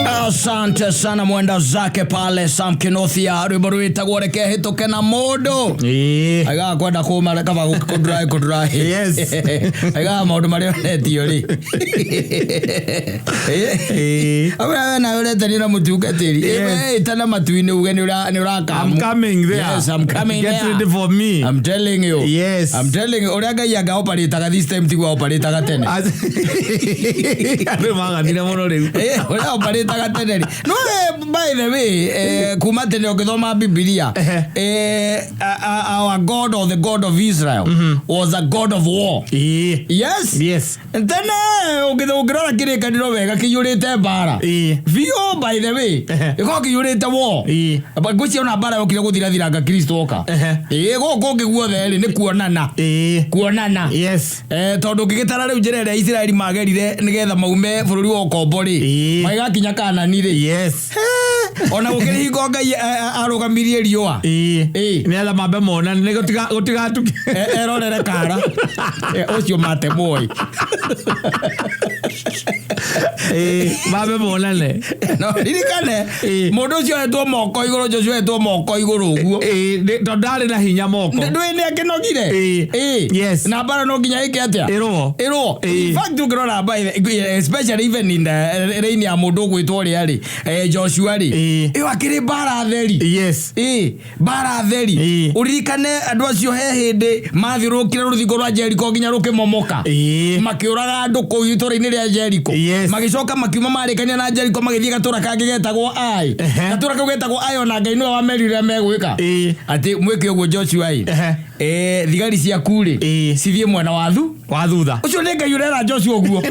Asante sana mwenda zake pale Sam Kinothia, rwimbo rwitagwo reke hĩtũke na mũndũ. Aigaga kwenda kũma kaba kũnduraĩ kũnduraĩ. Aigaga maũndũ marĩa onetio rĩ. Amwe we nawe ũretania na mũtungatĩri. Ĩtana matu-inĩ uge nĩ ũrakamu. I'm coming there. Yes, I'm coming Get there. ready for me. I'm telling you. Yes. I'm telling you, ũrĩa Ngai anga operataga this time tiguo operataga tene. Andũ maganire mũno rĩu. Ũrĩa operataga tene rĩ. No by the way, kuma tene ũngĩthoma Bibilia, our God or the God of Israel was a God of war. Yes. Tene ũngĩrora kĩrĩkanĩro wega kĩiyũrĩte mbara. Biũ, by the way. Gĩkoragwo kĩiyũrĩte war. Ngwĩciria ona mbara yokire gũthirathiranga Kristo oka. Ĩĩ, gũkũ kũngĩ guothe rĩ nĩ kuonana. Kuonana. Tondũ ũngĩgĩtara rĩu njĩra ĩrĩa Isiraeli magerire nĩgetha maume bũrũri wa ũkombo rĩ, magĩgakinya Kanani rĩ, ona gũkĩrĩ hingo Ngai arũgamirie riũa. Nĩgetha mambe monane nĩ gũtigatuke. Erorere kara. Ũcio matemwo ĩ. Mambe monane. No ririkane mũndũ ũcio etwo moko igũrũ, Joshua etwo moko igũrũ ũguo. Tondũ ndarĩ na hinya moko. Ndũĩ nĩ akĩnogire. Na mbara no nginya ĩke atĩa? Ĩrũo. Ĩrũo. In fact, ũngĩrora especially even in the reign ya mũndũ ũgwĩtwo ũrĩa rĩ, Joshua rĩ, ĩyo akĩrĩ mbara theri. Mbara theri. Ũririkane andũ acio he hĩndĩ mathiũrũrũkire rũthingo rwa Jericho nginya rũkĩmomoka. Makĩũraga andũ kũu itũũra-inĩ rĩa Jericho. Magĩcoka makiuma marĩkania na Jericho magĩthiĩ gatũra kangĩ getagwo Ai. Gatũra kau getagwo Ai ona Ngai nĩwe wamerire ũrĩa megwĩka. Atĩ mwĩke ũguo Joshua ĩ. Thigari ciaku rĩ, cithiĩ mwena wa thu wa thutha. Ũcio nĩ Ngai ũrera Joshua ũguo.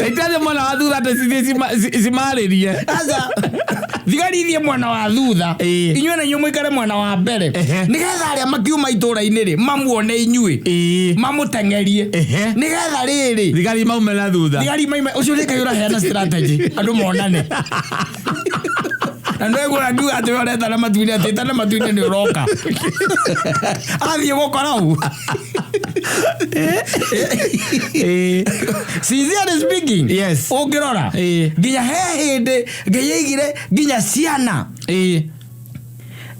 Itathie mwena wa thutha atĩ cithiĩ cimarĩrie. Aca, thigari ithiĩ mwena wa thutha, inyuĩ na inyuĩ mũikare mwena wa mbere, nĩgetha arĩa makiuma itũũra-inĩ rĩ mamuone inyuĩ, mamũteng'erie, nĩgetha rĩrĩ thigari maume na thutha. Thigari maime. Ũcio nĩ Ngai ũraheana strategy andũ monane. Na nĩwaigua ngiuga atĩ we ũretana matu-inĩ, atĩ ĩtana matu-inĩ nĩ ũroka athiĩ gũkora u. Sincerely speaking, ũngĩrora nginya he hĩndĩ Ngai aigire nginya ciana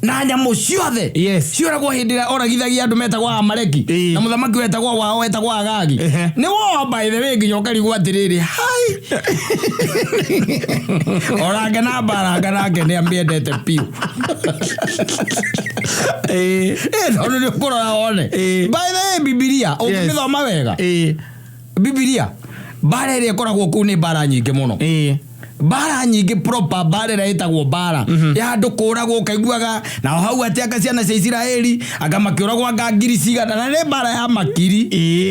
na nyamũ ciothe ciũragwo hĩndĩ ĩrĩa oragithagia andũ metagwo Amaleki na mũthamaki wetagwo wao wetagwo Agagi. Nĩ wo, by the way, nginya ũkarigwo atĩrĩrĩ, hai, orange na mbaranga nake nĩ amĩendete biũ. Tondũ nĩ ũkũrora wone, by the way, Bibilia ũngĩmĩthoma wega, Bibilia mbara ĩrĩa ĩkoragwo kũu nĩ mbara nyingĩ mũno, mbara nyingĩ proper, mbara ĩrĩa ĩtagwo mbara ya andũ kũragwo, ũkaiguaga nao hau atĩ anga ciana cia Isiraeli anga makĩũragwo anga ngiri cigana, na nĩ mbara ya makiri,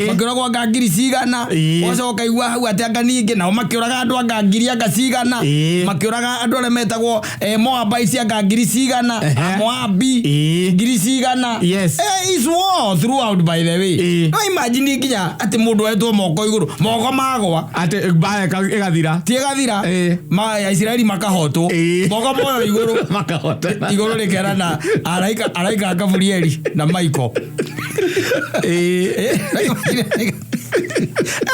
makĩũragwo anga ngiri cigana. Ũgacoka ũkaigua hau atĩ anga ningĩ nao makĩũraga andũ anga ngiri anga cigana, makĩũraga andũ arĩa metagwo Moabites anga ngiri cigana, Moabi ngiri cigana. Is war throughout, by the way. No imagine nginya atĩ mũndũ etwo moko igũrũ, moko magwa, atĩ mbara ĩgathira. Ti ĩgathira. Aisiraeli makahotwo. Moko moyo igũrũ, makahotana. Igũrũ rĩkerana araika, araika a Gaburieli na Michael.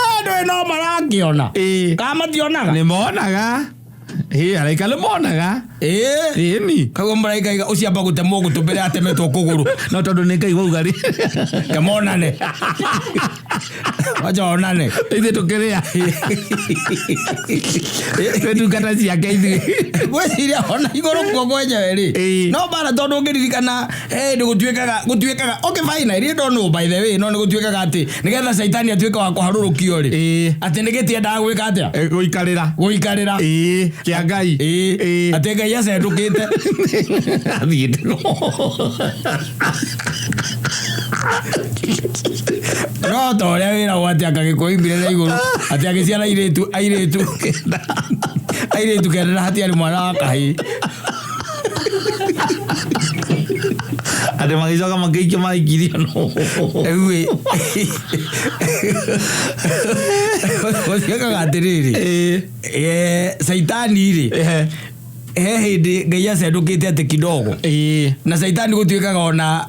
Andũ no marakĩona kana mationaga? Nĩ monaga. Araika nĩ monaga. Ĩni. Kaguo mũraika aiga ũcio amba gũtemwo gũtũ mbere atemetwo kũgũrũ. No tondũ nĩ Ngai wauga rĩ, kemonane, wacha onane. Ithuĩ tũkĩrĩa twĩ ndungata ciake ithuĩ. Gwĩciria ona igũrũ kuo kwenyewe rĩ, no bara, tondũ ũngĩririkana hĩndĩ gũtuĩkaga okay, fine, I really don't know, by the way, no nĩ gũtuĩkaga atĩ nĩgetha caitani atuĩke wa kũharũrũkio rĩ, atĩ nĩ gĩtiendaga gwĩka atĩa? Gũikarĩra. Gũikarĩra. Kĩa Ngai. Atĩ Ngai acendũkĩte. Athiĩte. No ta ũrĩa wĩragwo atĩ anga gĩkũimire na igũrũ atĩ agĩciara airĩtu 9 na hatiarĩ mwana wa kahĩĩ. Atĩ magĩcoka makĩikio maikirio no. Rĩu ĩ, gũtuĩkaga atĩrĩrĩ, caitani rĩ, He hĩndĩ Ngai acendũkĩte atĩ kidogo na Caitani gũtuĩkaga ona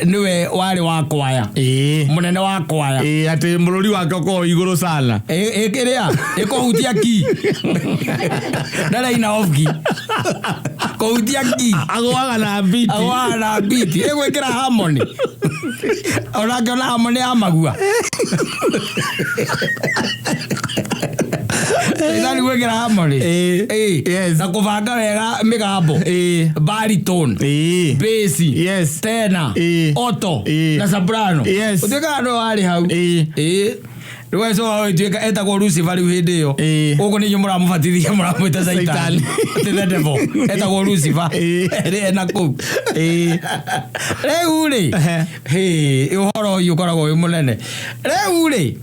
nĩwe warĩ wa kwaya, mũnene wa kwaya. Ĩĩ, atĩ mũrũri wake ũkorwo igũrũ sana. Ĩkĩrĩa ĩkũhutia ki, ndaraina off key, kũhutia ki. Agũaga na beat. Agũaga na beat, ĩgwĩkĩra harmony, onake ona harmony ya magua Caitani gwĩkĩra harmony. Na kũbanga wega mĩgambo, baritone, bass, tenor, alto na soprano. Ũtuĩkaga nĩwe warĩ hau. Ĩĩ, rĩu agĩcoka agĩtuĩka etagwo Lucifer rĩu hĩndĩ ĩyo. Gũkũ nĩ inyuĩ mũramũbatithia mũramwĩta Caitani. Atĩ the devil etagwo Lucifer. Ĩrĩ ena kũu rĩu rĩ. Hĩ, ũhoro ũyũ ũkoragwo wĩ mũnene rĩu rĩ,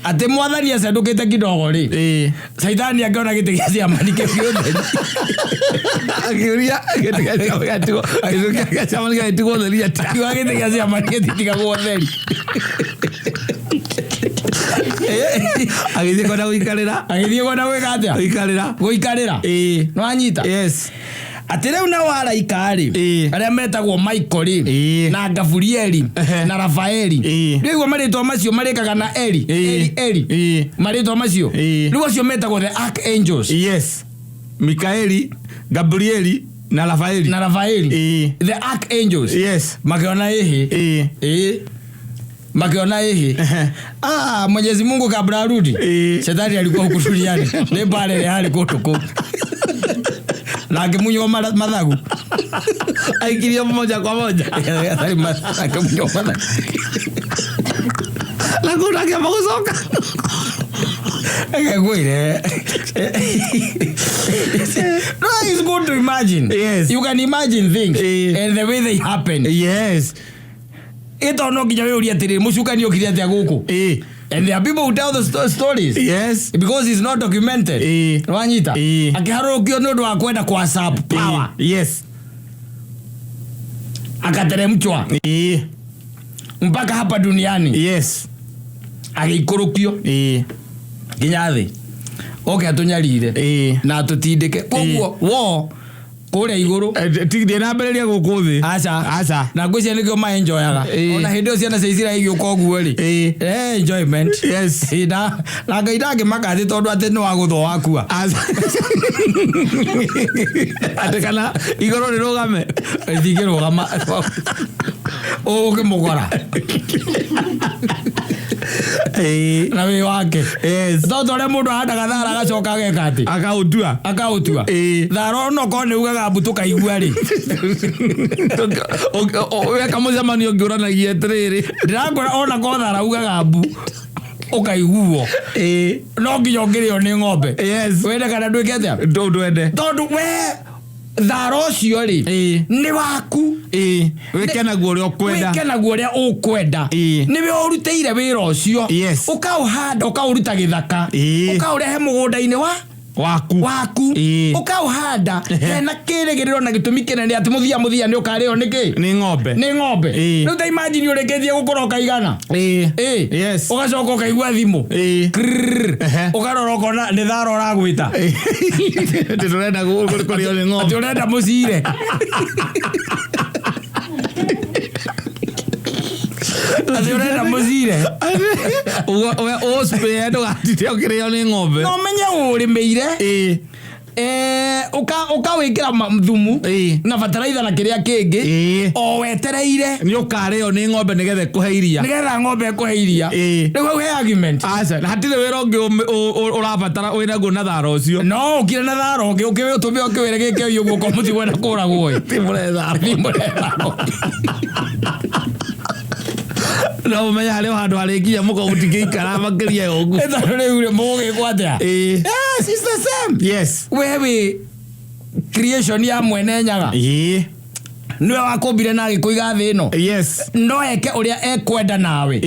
atĩ mwathani acendũkĩte kidogo rĩ, Caitani angĩona gĩtĩ gĩa ciamani kĩu gĩũtheri. Akĩũria gĩtĩ gĩa ciama gĩtigwo theri atĩa? Akiuga gĩtĩ gĩa ciamani gĩtitigagwo ũtheri. Agĩthiĩ kwenda gũikarĩra. Agĩthiĩ kwenda gwĩka atĩa? Gũikarĩra. Gũikarĩra. Nĩwanyita? Yes. Atĩ rĩu nao araika rĩ, arĩa metagwo Michael rĩ, na Gaburieli, na Rafaeli. Rĩu marĩtwa macio marĩkaga na Eli, Eli, Eli, marĩtwa macio. Rĩu acio metagwo the archangels. Yes, Mikaeli, Gabrieli na Rafaeli. Na Rafaeli. The archangels. Makĩona ĩhĩ. Ĩĩ, makiona ĩhĩ. Ah, Mwenyezi Mungu kabla arudi, shetani alikuwa huku duniani, nĩ mbara ĩrĩa yarĩ kũndũ kũu na akĩmunywo mathagu. Aikirio moja kwa moja. Akĩmunywo mathagu. Na kũndũ akĩamba gũcoka. Reke ngwĩre. No, it's good to imagine. You can imagine things and the way they happen. Ĩtondũ no nginya wĩũrie atĩrĩrĩ, mũcukani okire atĩa gũkũ? And there are people who tell the stories because it's not documented. Wanyita? Akĩharũrũkio nĩ ũndũ wa kwenda kwa usurp power. Akateremchwa mpaka hapa duniani. Agĩikũrũkio nginya thĩ oke atũnyarire na atũtindĩke, koguo wo kũrĩa igũrũ. Ndinambĩrĩria gũkũ thĩ. Aca. Aca. Na ngwĩciria nĩkĩo maenjoyaga. Ona hĩndĩ ĩyo ciana cia Isiraeli igĩũka ũguo rĩ, enjoyment. Ĩĩ, na Ngai ndangĩmaka atĩ tondũ atĩ nĩ wagũthwo wakua. Aca, atĩ kana igũrũ rĩrũgame. Rĩtingĩrũgama ũgũkĩmũkora na wĩ wake. Tondũ ũrĩa mũndũ ahandaga thara agacoka ageka atĩ Akaũtua. Akaũtua. Thara onokorwo nĩ ugaga mbu tũkaigua rĩ. Weka mũcemanio ngĩũranagia atĩrĩrĩ. Ndĩrakwĩra ona korwo thara ugaga mbu ũkaiguo, no nginya ũngĩrĩo nĩ ng'ombe. Wende kana ndwĩke atĩa? Ndwende. Tondũ we thara ũcio rĩ, nĩ waku. Wĩke naguo ũrĩa ũkwenda. Wĩke naguo ũrĩa ũkwenda. Nĩwe ũrutĩire wĩra ũcio. Ũkaũhanda, ũkaũruta gĩthaka, ũkaũrehe mũgũnda-inĩ wa Waku. Waku. Ũkaũhanda hena kĩrĩgĩrĩro na gĩtũmi kĩnene atĩ mũthia mũthia nĩ ũkarĩo nĩ kĩ? Nĩ ng'ombe. Nĩ ng'ombe. Rĩu ta imagine ũrĩkĩtie gũkũra ũkaigana. Ũgacoka ũkaigua thimũ. Krrrr. Ũkarora ũkona nĩ thara ũragwĩta. Atĩ tũrenda kũrĩo nĩ atĩ ng'ombe. Ũrenda mũcire. Atĩ ũrenda mũcire. Ũspare ndũgatinde ũkĩrĩo nĩ ng'ombe. No menye ũrĩmĩire, ũkawĩkĩra thumu na bataraitha na kĩrĩa kĩngĩ, o wetereire nĩ ũkarĩo nĩ ng'ombe nĩgetha ĩkũhe iria. Nĩgetha ng'ombe ĩkũhe iria. Rĩu hau he argument? Aca, na hatirĩ wĩra ũngĩ ũrabatara wĩnaguo na thara ũcio. No ũkire na thara ũngĩ ũkĩũtũme ũkĩwĩre gĩkĩ ũyũ guoko mũtigwenda kũragwo ĩ. Ti mũretha. Ti mũretha. No ũmenye harĩ o handũ harĩkinya mũko mũtingĩikara makĩria ya ũguo. Tondũ rĩu rĩ mũgũgĩkwo atĩa? Yes, it's the same. We wĩ creation ya mwene Nyaga. Nĩwe wakũmbire na agĩkũiga thĩ ĩno. No eke ũrĩa ekwenda nawe.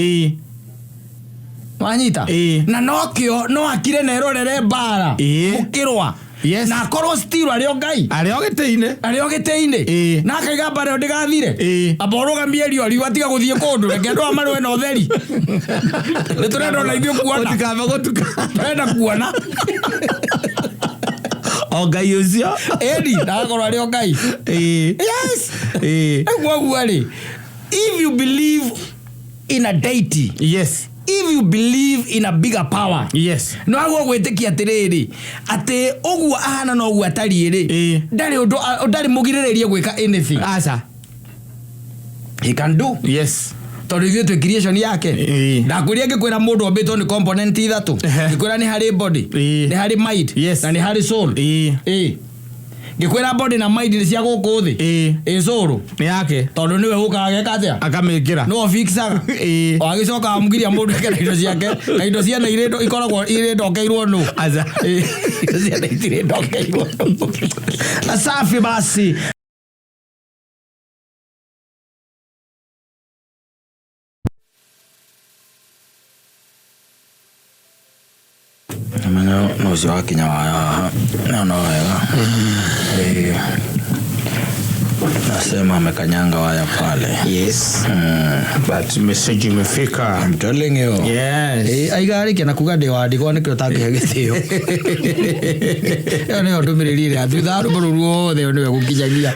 Wanyita? Na nokĩo no akire na erorere mbara mũkĩrũa. Na akorwo still arĩ o Ngai. Arĩ o gĩtĩ-inĩ. Arĩ o gĩtĩ-inĩ. Na akaiga mbara ĩyo ndĩgathire. Amba ũrũgamie riũa, riũa tiga gũthiĩ kũndũ, reke andũ aya marũe na ũtheri, nĩ tũrenda ona ithuĩ kuona. Gũtikambe gũtuka. Tũrenda kuona. O Ngai ũcio. Ĩni, na agakorwo arĩ o Ngai. Yes. Rĩu kwoguo rĩ, if you believe in a deity, if you believe in a bigger power, no aguo gwĩtĩkia atĩrĩrĩ, atĩ ũguo ahana na ũguo atariĩ rĩ, ndarĩ ũndũ, ndarĩ mũgirĩrĩrie gwĩka anything. Aca. He can do. Tondũ ithuĩ twĩ creation yake. Ndakwĩria ngĩkwĩra mũndũ ombĩtwo nĩ component ithatũ. Ngĩkwĩra nĩ harĩ body, nĩ harĩ mind, na nĩ harĩ soul. Ngĩkwĩra body na mind nĩ cia gũkũ thĩ. Ĩ soul Nĩ yake. Tondũ nĩwe ũkaga geka atĩa? Akamĩkĩra. Nĩwe fixaga. O agĩcoka amũgiria mũndũ eke na indo ciake, na indo ciene irĩ ikoragwo irĩ ndokeirwo nũ. Aca. Indo ciene itirĩ ndokeirwo nũ. Safi basi. Menya no ũcio wakinya waya haha no no wega. Nasema amekanyanga waya pale. Yes. But message imefika. I'm telling you. Yes. Aiga arĩkia na kuga ndĩ wa ndigwa nĩkĩo ũtangĩhe gĩtĩo. Ĩyo nĩyo ndũmĩrĩri ĩrĩa thutha wa rwĩmbo rũu ruothe ĩyo nĩyo ĩgũkinyagia.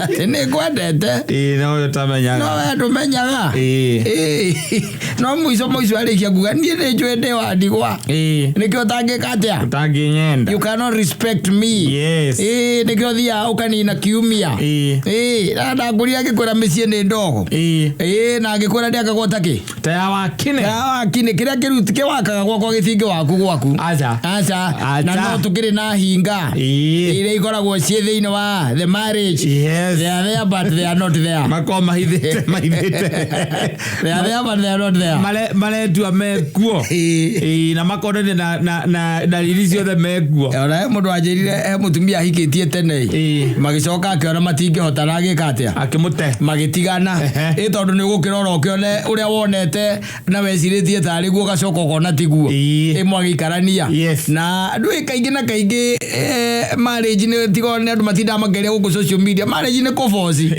Atĩ nĩ ngwendete. No we ũtamenyaga. No we ndũmenyaga. No mũico mũico arĩkia kuga niĩ nĩ njũĩ ndĩ wa ndigwa. Nĩkĩo ũtangĩka atĩa? Ũtangĩnyenda. You cannot respect me. Yes. Nĩkĩo ũthiaga ũkanina kiumia. Na ndakũria ngĩkwĩra mĩciĩ nĩ ndogo. Na ngĩkwĩra ndĩakagwo ta kĩ? Ta ya wakine. Ya wakine kĩrĩa kĩruti kĩwakaga gwakwa gĩtingĩ waku gwaku. Aca. Aca. Aca. Na no tũkĩrĩ na hinga. Iria ikoragwo ciĩ thĩinĩ wa the marriage. They are there but they are not there. Makoragwo mahithĩte mahithĩte. They are there but they are not there. Maretua mekuo. Na makonania na ndariri ciothe mekuo. Ona he mũndũ anjĩrire he mũtumia ahikĩtie tene. Magĩcoka akĩona matingĩhota na agĩka atĩa? Akĩmũte. Magĩtigana. Ĩ tondũ nĩ ũgũkĩrora ũkĩone ũrĩa wonete na wecirĩtie tarĩ guo ũgacoka ũkona tiguo. Ĩ mwagĩikarania. Na ndũĩ kaingĩ na kaingĩ, marriage nĩ tiga nĩ andũ matindaga makĩaria gũkũ social media. Marriage nĩ kũboci.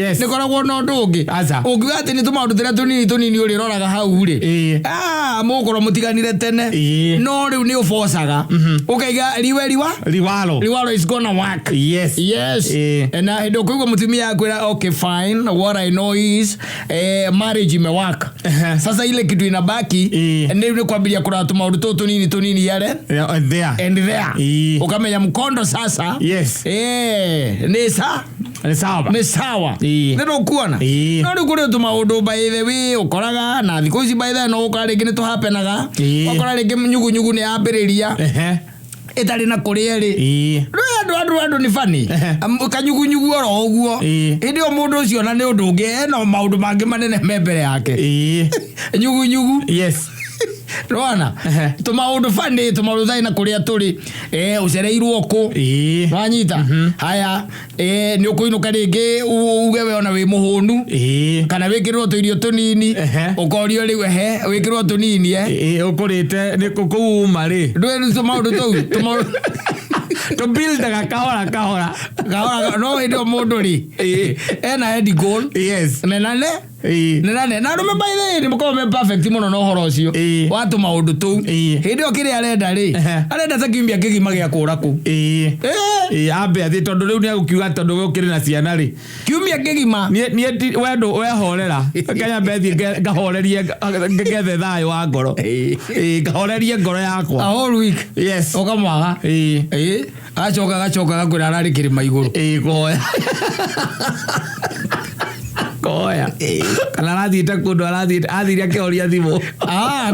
Nĩ koragwo na ũndũ ũngĩ. Aca. Ũngiuga atĩ nĩ tũmaũndũ tũrĩa tũnini tũnini ũrĩroraga hau rĩ. Mũgũkorwo mũtiganire tene. No rĩu nĩ ũbocaga. Ũkaiga riwe riwa? Riwalo. Riwalo is gonna work. Yes. Na hĩndĩ ũkũigua mũtumia akwĩra, okay fine, what I know is, marriage imewaka. Sasa ile kitu inabaki, nĩ kwambĩrĩria kũrora tũmaũndũ tũtũ tũnini tũnini yale. Yeah, and there. And there. Ũkamenya mkondo sasa. Nĩ sa? Nĩ sawa. Nĩ sawa. Nĩ ndũkuona? No rĩu kũrĩ tũmaũndũ by the way ũkoraga na thikũ ici by the way no ũkora rĩngĩ nĩ tũhapenaga. Ũgakora rĩngĩ nyugunyugu nĩ yambĩrĩria. Ĩtarĩ na kũrĩa rĩ. Rĩu andũ nĩ funny. Kanyugunyugu oro ũguo. Hĩndĩ ĩyo mũndũ ũcio ona nĩ ũndũ ũngĩ, ena maũndũ mangĩ manene me mbere yake. Nyugunyugu. Rwana. Tũmaũndũ funny, tũmaũndũ tũtarĩ na kũrĩa tũrĩ. Ũcereirwo kũ? Wanyita? Haya, nĩ ũkũinũka rĩngĩ uge we ona wĩ mũhũnu. Kana wĩkĩrĩrwo tũirio tũnini. Ũkorio rĩu, wĩkĩrĩrwo tũnini, Ũkũrĩte nĩ kũu uma rĩ. Ndũĩ nĩ tũmaũndũ tũu, tũmaũndũ Tũbuildaga kahora kahora. Kahora, no hĩndĩ ĩyo mũndũ rĩ, ena end goal. Nenane? Nenane. Na arũme by the way nĩ makoragwo me perfect mũno na ũhoro ũcio. Wa tũmaũndũ tũu. Hĩndĩ ĩyo kĩrĩa arenda rĩ, arenda ta kiumia kĩgima gĩa kũra kũu. Ambe athiĩ tondũ rĩu nĩegũkiuga tondũ we ũkĩrĩ na ciana rĩ. Kiumia kĩgima. Niĩ ti, we ndũ, we horera. Kenya mbe thiĩ ngahorerie, ngethe thayũ wa ngoro. Ngahorerie ngoro yakwa. A whole week. Ũkamwaga. Agacoka, agacoka agakwĩra ararĩ kĩrĩma igũrũ. Kũhoya. Kũhoya. Kana arathiĩte kũndũ, arathiĩte, athire akĩhoria thimũ.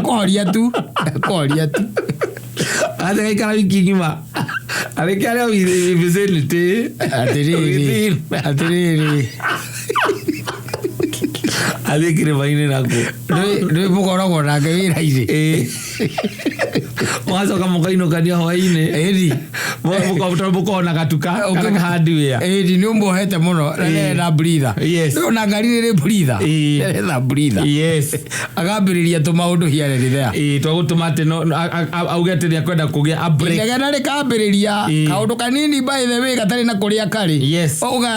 Kũhoria tu. Kũhoria tu. Athiĩ agaikara wiki ng'ima. Arĩkia arĩa vicinity. Atĩrĩrĩ. Atĩrĩrĩ. Athiĩ kĩrĩma-inĩ nakuo. Ndũĩ mũkoragwo nake wĩra-inĩ. Mũgacoka mũkainũkania hwaĩ-inĩ. Ĩni. Tondũ mũkoragwo na gatuka kana ka hardware. Ĩni, nĩ ũmuohete mũno, na nĩarenda breather. Rĩu ona ngari nĩ ĩrĩ breather. Nĩaretha breather. Akambĩrĩria tũmaũndũ here and there. Twagũtũma atĩ no, no, auge atĩ nĩekwenda kũgĩa a break. Inegene rĩkambĩrĩria, kaũndũ kanini by the way gatarĩ na kũrĩa karĩ.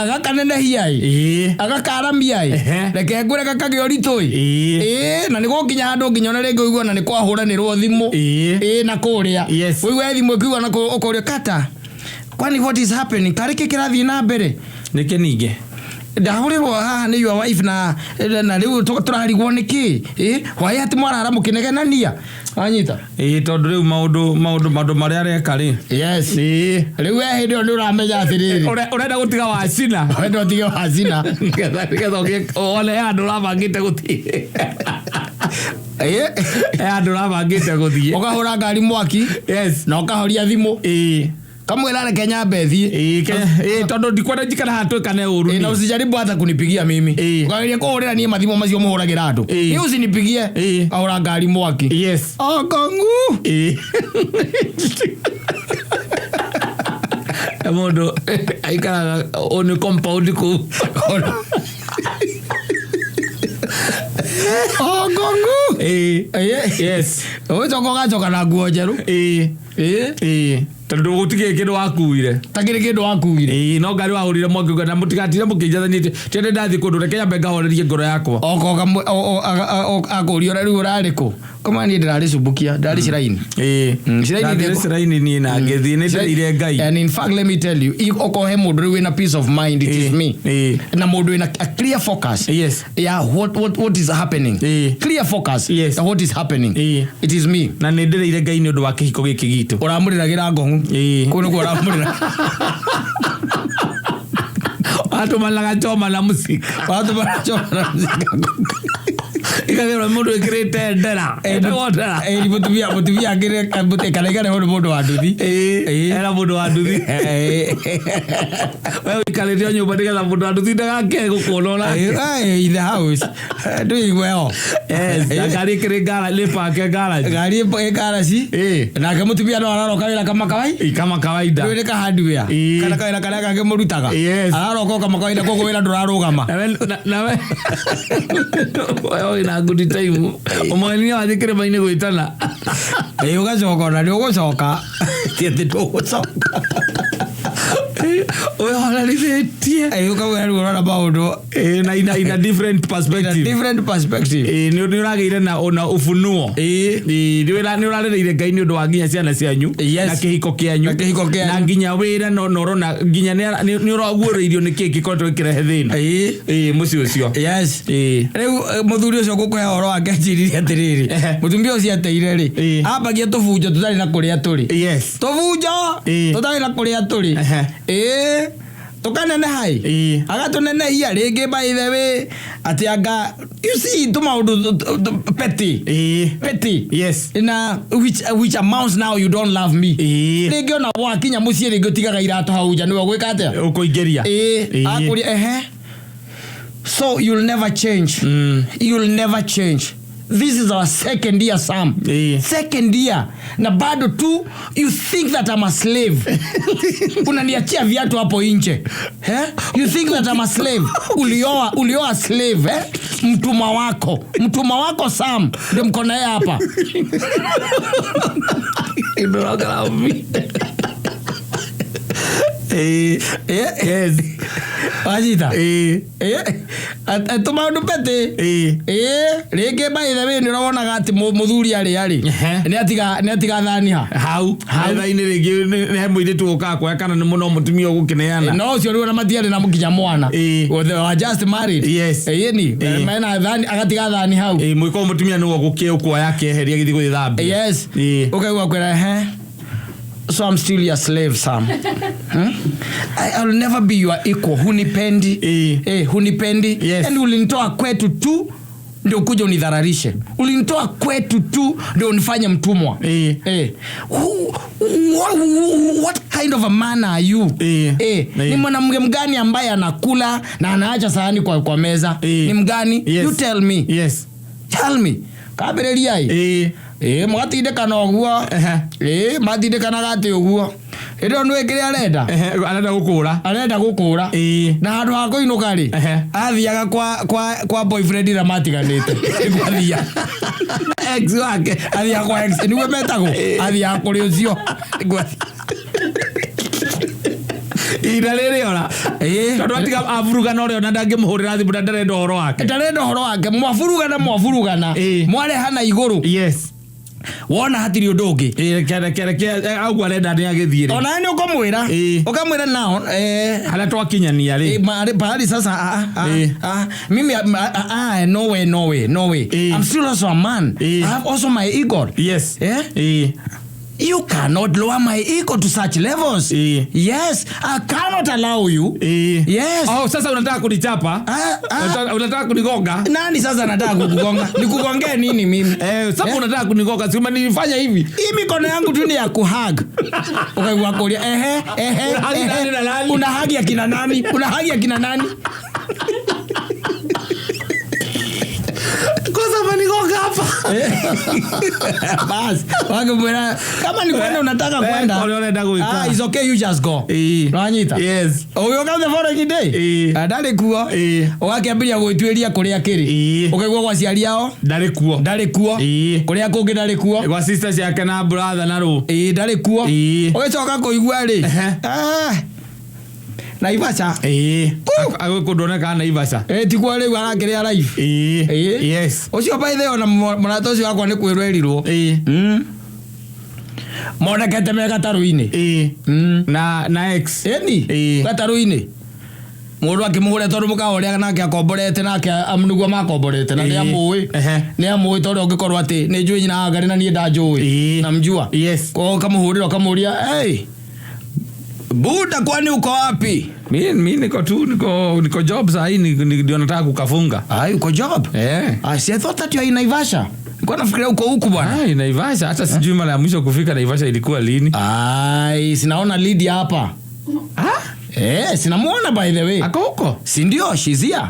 Gakanenehi-ĩ. Agakaramia-ĩ. Reke ngwĩre gakagĩa ũritũ-ĩ. Na nĩ gũkinya handũ nginya ona rĩngĩ ũigue ona nĩ kwahũranĩrwo Ũkahũrĩrwo thimũ. Ĩĩ. Ĩĩ na kũrĩa. Yes. Ũigue thimũ ĩkiuga na kũ- ũkorio kata. Kwani what is happening? Karĩ kĩ kĩrathiĩ na mbere? Nĩkĩ ningĩ? Ndahũrĩrwo haha nĩ your wife na na rĩu tũrarigwo nĩ kĩ? Ĩ, why atĩ mwarara mũkĩnegenania? Wanyita? Ĩĩ tondũ rĩu maũndũ maũndũ maũndũ marĩa areka rĩ. Yes. Ĩĩ. Rĩu we hĩndĩ ĩyo nĩ ũramenya atĩrĩrĩ. Ũrenda gũtiga wacina. Wenda ũtige wacina. Nĩgetha nĩgetha ũgĩe wone he handũ ũrabangĩte gũthiĩ. Ĩ. He handũ ũrabangĩte gũthiĩ. Ũkahũra ngari mwaki. Yes. Na ũkahoria thimũ. Ĩĩ. Kamwĩra reke nyambe thiĩ. Ĩĩ ĩĩ tondũ ndikwenda njikare haha twĩkane ũru. Ĩ, na usijaribu hata kunipigia mimi. Ĩ. Ukageria kũhũrĩra niĩ mathimũ macio mũhũragĩra andũ. Ĩ. Niĩ usinipigie. Ĩ. Kahũra ngari mwaki. Yes. Okongu. Ĩĩ. Mũndũ aikaraga nĩ compound kũu. Okongu. Ĩĩ. Ĩ. Yes. Ũgĩcoka ũgacoka na nguo njerũ. Ĩĩ. Ĩ. Ĩĩ. Tondũ gũtirĩ kĩndũ wakuire. Takĩrĩ kĩndũ wakuire. Ĩĩ no ngari wahũrire mwaki ũguo na mũtigatinde mũkĩnjathanĩtie. Tiende ndathiĩ kũndũ reke nyambe ngahorerie ngoro yakwa. Oka akũria ũrĩa rĩu ũrarĩ kũ. Koma niĩ ndĩrarĩ cumbukia, ndĩrarĩ ciraini. Ĩĩ. Ciraini Ndathire ndĩkũ- ciraini niĩ na ngĩthiĩ nĩ ndĩrĩire Ngai. And in fact, let me tell you, okorwo he mũndũ rĩu wĩna peace of mind, it is Ĩĩ. me. Ĩĩ. Na mũndũ wĩna a clear focus. Yes. Yeah, what is happening. Ĩĩ. Clear focus. Yes. Ya what is happening. Ĩĩ. It is me. Na nĩ ndĩrĩire Ngai nĩ ũndũ wa kĩhiko gĩkĩ gitũ. Ũramũrĩragĩra ngong'u. Ĩĩ. Kũu nĩkuo ũramũrĩra. Watũmanaga choma na mũcinga. Watũmana choma na mũcinga. Ikagĩrwo mũndũ ĩkĩrĩte ndera. Etagwo ndera. Ĩĩ, mũtumia mũtumia angĩrĩ kana ikarehwo nĩ mũndũ wa nduthi. Ĩĩ. Era mũndũ wa nduthi. We ũikarĩte o nyũmba nĩgetha mũndũ wa nduthi ndagake gũkuona onake. Ĩĩ, in the house. Ndũigue ho. Yes, na ngari ĩkĩrĩ nĩ pake garage. Ngari ĩ garaci. Ĩĩ. Nake mũtumia no araroka wĩra kama kawai. Ĩ, kama kawaida. Rĩu nĩ ka hardware. Ĩĩ. Kana kawĩra karĩa kangĩ mũrutaga. Yes. Araroka o kama kawaida koguo wĩra ndũrarũgama. Nawe we wĩna good time. Ũmwe nĩ wathiĩ kĩrĩma-inĩ gwĩtana. Ĩĩ ũgacoka ona nĩ ũgũcoka. Ti atĩ ndũgũcoka. Wĩhorerithĩtie. Ĩĩ ũkauga rĩu ũrona maũndũ Ĩĩ, na in a different in a perspective. different perspective. Ĩĩ, nĩ ũragĩire na ufunuo. Ĩĩ. Ĩĩ, nĩ ũrarĩrĩire Ngai nĩ ũndũ wa nginya ciana cianyu Yes. na kĩhiko kĩanyu Na kĩhiko kĩanyu. na nginya wĩra no na ũrona nginya nĩ ũraguũrĩirio nĩ kĩĩ gĩkoretwo gĩkĩrehe thĩna. Ĩĩ. Ĩĩ, mũciĩ ũcio. Yes. Ĩĩ. Rĩu mũthuri ũcio ngũkũhe ũhoro wake anjĩrire atĩrĩrĩ Ehe. mũtumia ũcio ateire rĩ Ĩĩ. ambagia tũbunjo tũtarĩ na kũrĩa tũrĩ Yes. tũbunjo Ĩĩ. tũtarĩ na kũrĩa tũrĩ Ehe. ĩĩ tũkaneneha ĩ Ĩĩ. agatũnenehia rĩngĩ by the way atĩ anga you see tũmaũndũ petty Ĩĩ. petty Yes. na which amounts now you don't love me Ĩĩ. rĩngĩ ona wakinya mũciĩ rĩngĩ ũtigaga iratũ hau nja nĩwe ũgwĩka atĩa Ũkũingĩria. Ĩĩ, Ĩĩ. akũria ehe so you'll never change you'll never change this is our second year Sam Ĩĩ. second year na bado tu you think that I'm a slave unaniachia viatu hapo nje eh? you think that I'm a slave ulioa slave eh? mtumwa wako Sam ndio mko naye hapa Ĩĩ. Yes. Wanyita? Ĩĩ. Tũmaũndũ petty. Ĩĩ. Ĩĩ, rĩngĩ by the way nĩ ũronaga atĩ mũthuri arĩa rĩ Ehe. nĩ atiga thani ha hau metha-inĩ rĩngĩ nĩ he mũirĩtu ũkaga kuoya kana nĩ mũno mũtumia ũgũkĩneana no ũcio rĩu ona matiarĩ na nginya mwana Ĩĩ. Well, they were just married Yes. ĩĩ ni Ĩĩ. mena thani agatiga thani hau Ĩĩ, mũiko mũtumia nĩwe ũkuoya akĩeheria gĩthiĩ gũgĩthambia yes Ĩĩ. ũkaigua kwĩra he so I'm still your slave Sam I'll never be your equal hunipendi Ĩĩ. Hunipendi Yes. and ulinitoa kwetu tu ndio ukuje unidhararishe ulinitoa kwetu tu ndio unifanye mtumwa Ĩĩ. What kind of a man are you Ĩĩ. Ĩĩ. Ni mwanamke mgani ambaye anakula na anaacha sahani kwa meza Ĩĩ. ni mgani Yes. you tell me Yes. tell me kambĩrĩriai Ĩĩ. Ĩĩ mũgatindĩkana ũguo Ehe. Ĩĩ matindĩkanaga atĩ ũguo hĩndĩ ĩyo nĩũĩ kĩrĩa arenda Ehe, arenda gũkũra arenda gũkũra Ĩĩ. na handũ ha kũinũka rĩ Ehe. athiaga kwa boyfriend ĩrĩa matiganĩte nĩguo athiaga Ex wake athiaga kwa ex nĩguo metagwo athiaga kũrĩ ũcio nĩguo ihinda rĩrĩ ora Ĩĩ. tondũ atiga aburugana ũrĩa ona ndangĩmũhũrĩra thimũ na ndarenda ũhoro wake ndarenda ũhoro wake mwaburugana Ĩĩ. mwarehana igũrũ yes Wona hatirĩ ũndũ ũngĩ. Ĩĩ, reke reke reke auguo arenda nĩ agĩthiĩ rĩ. Onawe nĩ ũkũmwĩra. Ĩĩ. Ũkamwĩra nao Harĩa twakinyania rĩ. Mahali pahali sasa Eh. mimi no way, no way, no way. Eh. I'm still also a man. Eh. I have also my ego. Yes. Eh? Ĩĩ. You cannot lower my ego to such levels. Eh. Yes, I cannot allow you. Ĩĩ. Yes. Oh, sasa unataka kunichapa? Unataka kunigonga? Nani sasa anataka kukugonga? Nikugongee nini mimi? Sasa unataka kunigonga, si umenifanya hivi? Hii mikono yangu tu ni ya kuhug. Ukaigua kuria ehe ehe. Unahug Ehe. nani na nani? Unahug ya kina nani? Unahug ya kina nani? Kwanza umenigonga hapa. Bas, wakimwira kama ni kwenda unataka kwenda. Kũrĩa ũrenda gwĩka. Ah, it's okay, you just go. Ĩĩ. Nĩwanyita? Yes. Ũgĩũka the following day. Ĩĩ. Ah, ndarĩ kuo. Ĩĩ. Ũgakĩambĩrĩria gwĩtuĩria kũrĩa kĩrĩ. Ĩĩ. Ũkaigua gwa aciari ao Ndarĩ kuo. ndarĩ kuo. Ĩĩ. Kũrĩa kũngĩ ndarĩ kuo. Gwa sister ciake na brother na rũ. Ĩĩ, ndarĩ kuo. Ĩĩ. Ũgĩcoka kũigua rĩ. Ehe. Ah, Naivasha. Ĩĩ. Agwĩ kũndũ onekaga Naivasha. Ĩĩ, tikuo rĩu arakĩrĩa live. Ĩĩ. Ĩĩ. Yes. Ũcio by the way ona mũrata ũcio wakwa nĩ kwĩrwo erirwo. Ĩĩ. Monekete me gatarũ-inĩ. Ĩĩ. Na ex. Ĩni. Ĩĩ. Gatarũ-inĩ. Mũndũ akĩmũhũra tondũ mũkawa ũrĩa nake akomborete nake nĩguo makomborete na Ĩĩ. nĩ amũĩ. Ehe. Nĩ amũĩ tondũ ũngĩkorwo atĩ nĩ njũĩ nyina wa Ngarĩ na niĩ ndanjũĩ. Ĩĩ. Namjua. Yes. Kwa ũkamũhũrĩra ũkamũria, "Hey, Buda kwani uko wapi?" Mi niko tu niko job saa hii ndio nataka kukafunga. Ai, uko job? Eh. I see, I thought that you are in Naivasha. Nilikuwa nafikiria uko huku bwana. Ai, Naivasha hata sijui mara ya mwisho kufika Naivasha ilikuwa lini. Ai, sinaona Lydia hapa. Ah? Sinamuona by the way. Ako huko? Si ndio, she's here.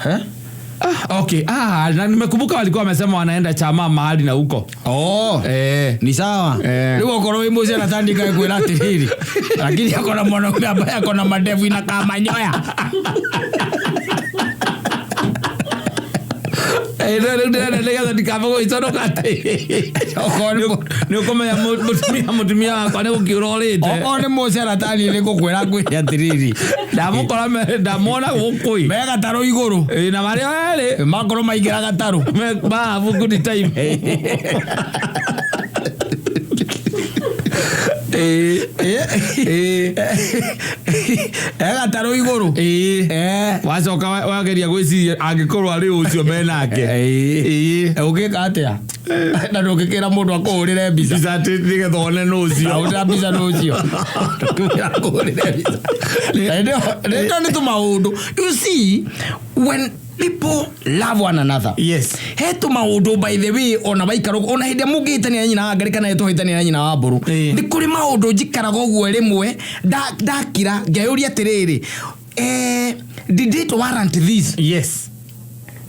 Eh? Ah, okay. Ah, na nimekumbuka walikuwa wamesema wanaenda chama mahali na huko. Oh. Ni sawa. Rĩu okorwo wĩ mũciĩ anatandĩka kwĩra atĩrĩrĩ. Lakini akona mwanaume ambaye akona madevu inakaa manyoya. No, rĩu ndĩrenda nĩgetha ndikabe gũgĩconoka atĩ. Okorwo nĩ Nĩ ũkũmenya mũtumia wakwa nĩ gũkĩũra ũrĩte. Okorwo nĩ mũceratani nĩ ngũkwĩra ngwĩre atĩrĩrĩ. Ndamũkora ndamuona gũkũ ĩ. Me gatarũ igũrũ. Na marĩa erĩ. Makorwo maingĩra gatarũ. Me babu good time. E gatarũ igũrũ. Wacoka wageria gwĩciria angĩkorwo arĩ ũcio menake. Ũngĩka atĩa? Na ndũngĩkĩra mũndũ akũhũrĩre mbica. Mbica atĩ nĩgetha one nũ ũcio. Ahũrĩra mbica nũ ũcio. Ndũngĩmwĩra akũhũrĩre mbica. Rĩo nĩ tũmaũndũ. You see, when people love one another. Yes. He tũmaũndũ by the way ona waikara ona hĩndĩ ĩrĩa mũngĩhĩtania na nyina wa Ngarĩ kana tũhĩtania na nyina wa Mbũrũ. Nĩ kũrĩ maũndũ njikaraga ũguo rĩmwe ndakira ngeyũria atĩrĩrĩ, did it warrant this? Yes.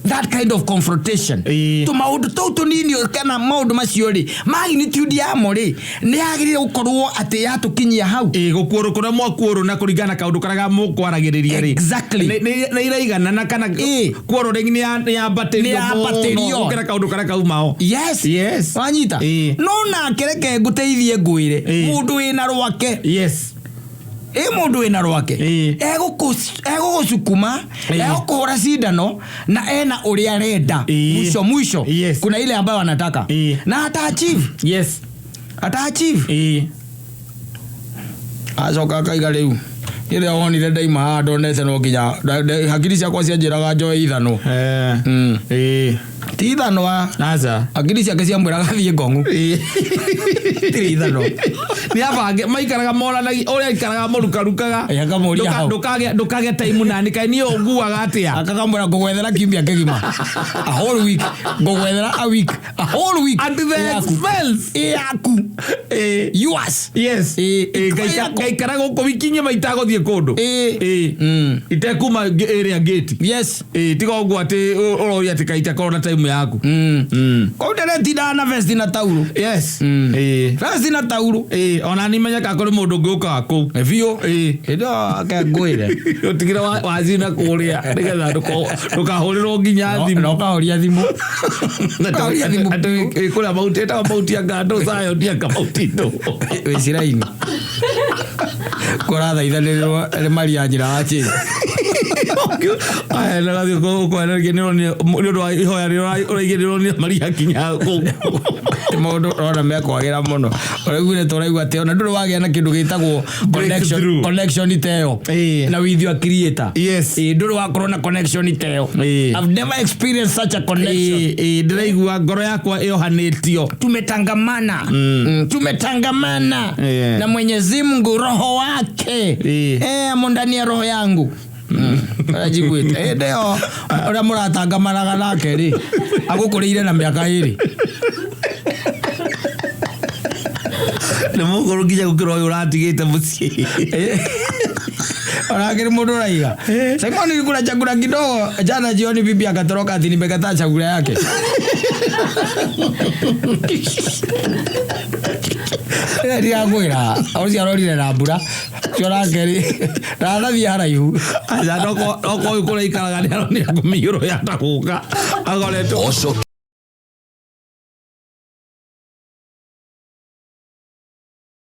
That kind of confrontation. Tũmaũndũ tũu tũnini kana maũndũ macio rĩ, magnitude yamo rĩ, nĩ yagĩrĩire gũkorwo atĩ yatũkinyia hau. Gũkuũrũ kũrĩa mwakuũrũ na kũringana na kaũndũ karĩa mũkwaragĩrĩria rĩ. Exactly. Nĩ iraigana na kana kuũrũ rĩngĩ nĩ yambatĩrio Nĩ yambatĩrio. mũno gũkĩra kaũndũ karĩa kaumao. Yes. Yes. Wanyita? No nake reke ngũteithie ngwĩre, mũndũ wĩna rwake. Yes. Mũndũ wĩna rwake. Egũgũcukuma, egũkũhũra cindano na ena ũrĩa arenda. Mwisho mwisho. Yes. Kuna ile ambayo anataka. Na ata achieve. Yes. Ata achieve. Acoka akaiga rĩu. Rĩrĩa wonire ndaima haha ndonete no nginya hakiri ciakwa cianjĩraga njoe ithanwa. Ti ithanwa. Aca. Hakiri ciake ciamwĩraga thiĩ ngong'u. Tirĩ ithanwa. Nĩ abange maikaraga moranagia ũrĩa aikaraga mũrukarukaga. Akamũria hau. Ndũkagĩa time nani kaĩ niĩ ũnguaga atĩa? Akakamwĩra ngũgwethera kiumia kĩgima. A whole week. Ngũgwethera a week. A whole week. At the expense. Ĩ yaku. Yours. Yes. Ngaikara gũkũ wiki ng'ima itagũthiĩ kũndũ. Itekuma ĩrĩa gate. Yes. Tiga ũguo atĩ ũroria atĩ kaĩ itakorwo na time yaku. Kũu ndĩretindaga na vesti na taurũ. Yes. Vesti na taurũ. Ona nĩ menyaga kũrĩ mũndũ ũngĩ ũkaga kũu. Biũ. Hĩndĩ ĩyo ake ngwĩre. Ũtigĩre wacina kũrĩa nĩgetha ndũkahũrĩrwo nginya thimũ. Na ũkahoria thimũ. Ũkahoria thimũ. Atĩ kũrĩa mauti ĩtagwo mauti anga ndũ sayo ndi anga mauti ndũ. Wĩ ciraini. Kũrathaithanĩrĩrwo nĩ maria njĩra wa chĩri. Thank you. Aya, ndagathiĩ kũhereria nĩ ũndũ wa ihoya rĩrĩa ũraigire nĩũronire Maria akinya kũu. Maũndũ ũrona mekwagĩra mũno. Ũraiguire tũraigua atĩ ona ndũrĩ wagĩa na kĩndũ gĩtagwo connection Breakthrough. connection ta ĩyo na with your creator. Ĩĩ, ndũrĩ wakorwo na connection ta ĩyo. I've never experienced such a connection. Ĩĩ, ndĩraigua ngoro yakwa ĩohanĩtio. Tumetangamana. Tumetangamana na Mwenyezi Mungu, roho wake amo ndani ya roho yangu. Njiguĩte hĩndĩ ĩyo ũrĩa mũratangamanaga nake rĩ, agũkũrĩire na mĩaka 2. Nĩ mũkũrũ nginya gũkĩra ũyũ ũratigĩte mũciĩ. Onake nĩ mũndũ ũraiga, "Simon, nilikula chakula kidogo jana jioni, bibi akatoroka ati nimekataa chakula yake." Ndirakwĩra ũcio arorire na mbura ũcio nake rĩ, ndanathiĩ haraihu. Aca, noko ũyũ kũrĩa ikaraga nĩ aronire ngũmĩiyũro ya tagũka akoretwo. Oco.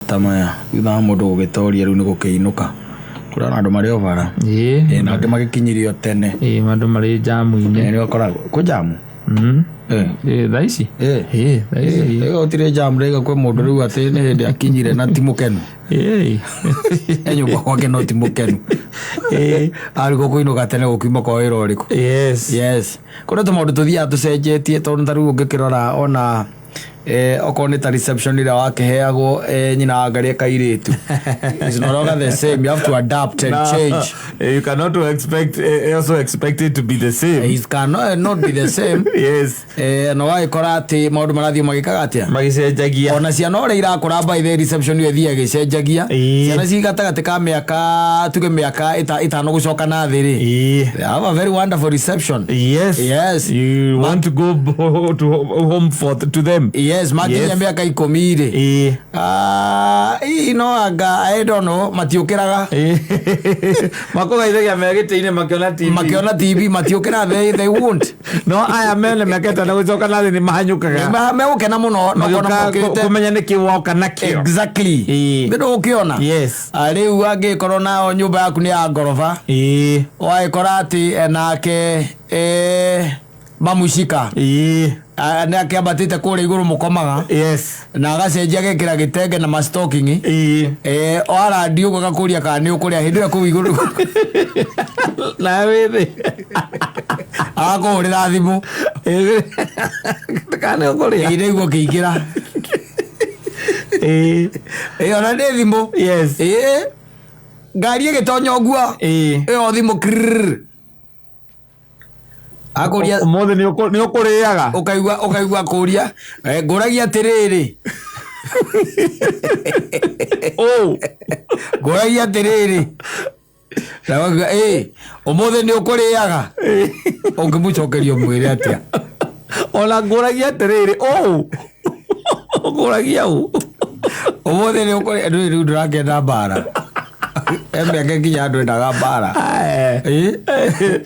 Ta maya thutha wa mũndũ gũgĩtoria, rĩu nĩ gũkĩinũka kũrĩa na andũ marĩ o bara. Na angĩ magĩkinyirio tene. Ĩĩ, andũ marĩ njamu-inĩ. Nĩ ũkoraga kwĩ jamu. Ĩĩ, thaa ici. Ĩĩ, thaa ici. Rĩu gũtirĩ jamu, rĩga kwĩ mũndũ rĩu atĩ nĩ hĩndĩ akinyire na ti mũkenu. E nyũmba gwake no ti mũkenu. Arigwo kũinũka tene gũkiuma kwa wĩra ũrĩkũ. Yes, kũrĩ tũmaũndũ tũthiaga tũcenjetie, tondũ ta rĩu ũngĩkĩrora ona okorwo nĩ ta reception ĩrĩa wakĩheagwo, nyina wa ngaria kairĩtu, is no longer the same. You have to adapt and change. You cannot expect, also expect it to be the same. It cannot not be the same. Na wagĩkora atĩ maũndũ marathiĩ magĩkaga atĩa? Magĩcenjagia. Ona ciana ũrĩa irakũra, by the reception ĩyo ĩthiaga ĩgĩcenjagia. Ciana ci gatagatĩ ka mĩaka, tuge mĩaka 5 gũcoka na thĩ rĩ, they have a very wonderful reception. You want to go to home for to them. Yes, makinya mĩaka 10 rĩ, ah, hihi no anga, I don't know, matiũkĩraga. Makũgeithagia me gĩtĩ-inĩ makĩona TV. Makĩona TV matiũkĩra, they won't. No aya mene mĩaka 5 gũcoka na thĩ nĩ mahanyũkaga. Megũkena mũno na ũkona Magĩũka mokĩrĩte. Kũmenya nĩkĩ woka nakĩo. Nĩ ndũgũkĩona. Ah, rĩu angĩkorwo nao nyũmba yaku nĩ ya ngoroba, wagĩkora atĩ nake mamucika nĩ akĩambatĩte kũrĩa igũrũ mũkomaga na agacenjia agekĩra gĩtenge na mastocking. Warandi ũguo agakũria kana nĩ ũkũrĩa hĩndĩ ĩyo kũu igũrũ. Nawe wĩ thĩ. Agakũhũrĩra thimũ. Kana nĩ ũkũrĩa. Ĩ, nĩguo ũkĩingĩra. Ĩ, ona nĩ thimũ. Ĩ, ngari ĩgĩtonya ũguo, ĩyo thimũ krrrr. Akũria. Ũmũthĩ nĩ ũkũrĩaga. Ũkaigua kũria, "Ngũragia atĩrĩrĩ." Ũ. "Ngũragia atĩrĩrĩ," na ũkauga, "Ĩ, ũmũthĩ nĩ ũkũrĩaga?" Ũngĩmũcokeria ũmwĩre atĩa? Ona ngũragia atĩrĩrĩ, ũ ngũragia ũ. Ũmũthĩ nĩ ũkũrĩa ndũĩ, rĩu ndũrakĩenda mbara, e mĩaka nginya andũ endaga mbara. Ĩ,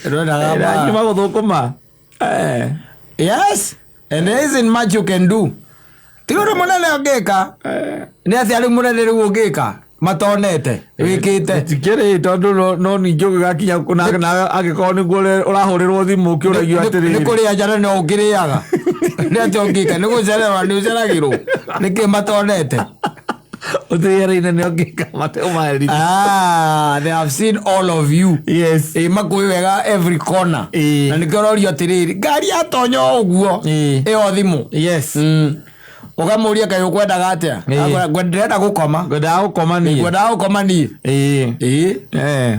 ndwendaga mbara. Nyuma gũthũkũma. Yes, and there isn't much you can do. Ti ũndũ mũnene ũngĩka. Nĩ atĩa rĩu mũnene rĩu ũngĩka matonete wĩkĩte? Tikĩrĩ, tondũ no ningĩ ũgĩgakinya na angĩkorwo nĩguo ũrahũrĩrwo thimũ ũkĩũragio Nĩ atĩrĩrĩ. kũrĩa njara no ũngĩrĩaga. Nĩ atĩa ũngĩka? Nĩ gũcererwo nĩ ũceragĩrwo nĩkĩ matonete? Ũtĩĩra-inĩ nĩ ũngĩka mateũmaherithia. Ah, they have seen all of you. Ĩ, makũĩ wega every corner. Na nĩkĩo ũrorio atĩrĩrĩ, ngari yatonya o ũguo, ĩyo thimũ. Ũkamũria, "Kaĩ ũkwendaga atĩa?" Akwĩra, "Ndĩrenda gũkoma." Ngwendaga gũkoma niĩ. "Ngwendaga gũkoma niĩ." Ĩĩ.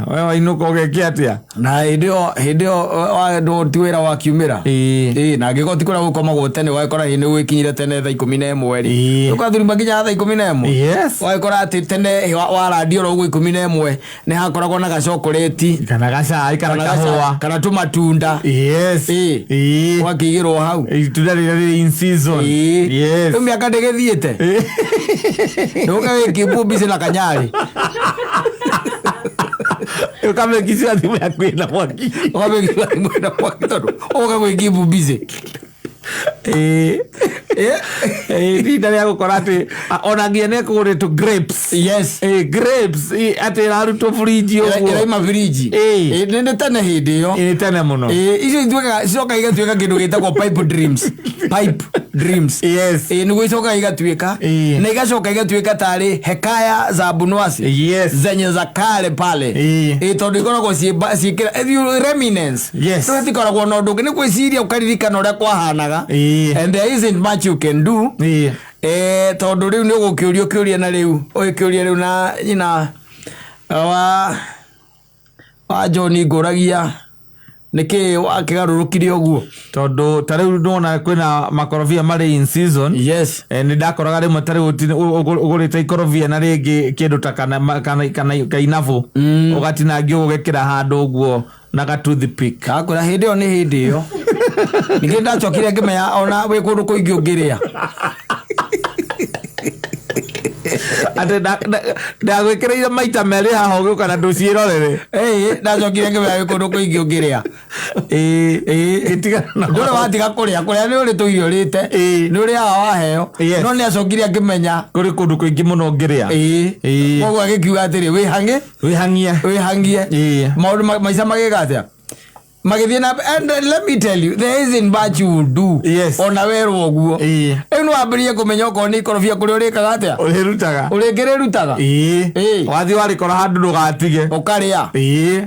We wainũka ũgeke atĩa? Na hĩndĩ ĩyo ti wĩra wakiumĩra. Ĩĩ, na angĩkorwo ti kũrĩa gũkomagwo tene, ũgagĩkora hĩndĩ gwĩkinyire tene thaa 11 rĩ, ũgathurima nginya thaa 11. Ũgagĩkora atĩ tene warandio oro ũguo 11 nĩ hakoragwo na gacokoreti. Kana gacai kana kahũa. Kana tũmatunda. Ũgakĩigĩrwo hau. Itunda rĩrĩa rĩrĩ in season. Rĩu mĩaka ndĩgĩthiĩte, nĩũka wĩkimbu mbici na kanyarĩ. Ũkamekicira thimũ yaku ĩna mwaki. Ũkamĩkĩra thimũ ĩna mwaki tondũ ũka gwĩkimbu mbici. Ĩ, ihinda rĩa gũkora atĩ ona nginya nĩ ekũgũrĩtwo grapes. Yes. Ĩ, grapes ĩ, atĩ ĩrarutwo fridge ũguo. Ĩraima firiji. Ĩ. Nĩ tene hĩndĩ ĩyo. Ĩ, nĩ tene mũno. Ĩ, icio ituĩkaga cicokaga igatuĩka kĩndũ gĩtagwo pipe dreams, pipe dreams. Yes. Ĩ, nĩguo icokaga igatuĩka Ĩ. na igacoka igatuĩka tarĩ hekaya za bunwasi Yes. zenye za kale pale. Ĩ. Ĩ, tondũ ikoragwo ciĩkĩra reminiscence. Yes. No itikoragwo na ũndũ ũngĩ nĩ gwĩciria ũkaririkana ũrĩa kwahanaga. Ĩ. And there isn't much you can do. Ĩ. Tondũ rĩu nĩ ũgũkĩũrio kĩũria na rĩu ũgĩkĩũria rĩu na nyina wa John ngũragia nĩkĩ wakĩgarũrũkire ũguo. Tondũ ta rĩu nĩwona kwĩna makorobia marĩ in season. Yes. Nĩ ndakoraga rĩmwe ta rĩu ũgũrĩte ikorobia na rĩngĩ kĩndũ ta kana kainabũ, ũgatinangia ũgekĩra handũ ũguo na ga toothpick. Ndakwĩra hĩndĩ ĩyo nĩ hĩndĩ ĩyo ningĩ ndacokire ngĩmenya ona wĩ kũndũ kũingĩ ũngĩrĩa. Atĩ ndagwĩkĩrĩire maita merĩ haha ũgĩũka na ndũciĩrorere. Ĩĩ, ndacokire ngĩmenya wĩ kũndũ kũingĩ ũngĩrĩa. Ĩĩ. Ĩtigana na Ndũrĩ watiga kũrĩa, kũrĩa nĩ ũrĩ tũirio ũrĩte. Ĩĩ. Nĩ ũrĩaga waheo. Yes. No nĩ acokire akĩmenya. Kũrĩ kũndũ kũingĩ mũno ũngĩrĩa. Ĩĩ. Ĩĩ. Koguo agĩkiuga atĩrĩ, wĩhang'e, Wĩhang'ie. wĩhang'ie. Ĩĩ. Maũndũ maica magĩka atĩa? Magĩthiĩ na, and let me tell you, there isn't much you would do. Yes. Ona werwo ũguo. Ĩĩ. Rĩu nĩ wambĩrĩrie kũmenya okorwo nĩ ikorobia kũrĩa ũrĩkaga atĩa? Ũrĩrutaga. Ũrĩngĩrĩrutaga. Ĩĩ. Ĩĩ. Wathiĩ warĩkora handũ ndũgatige. Ũkarĩa. Ĩĩ.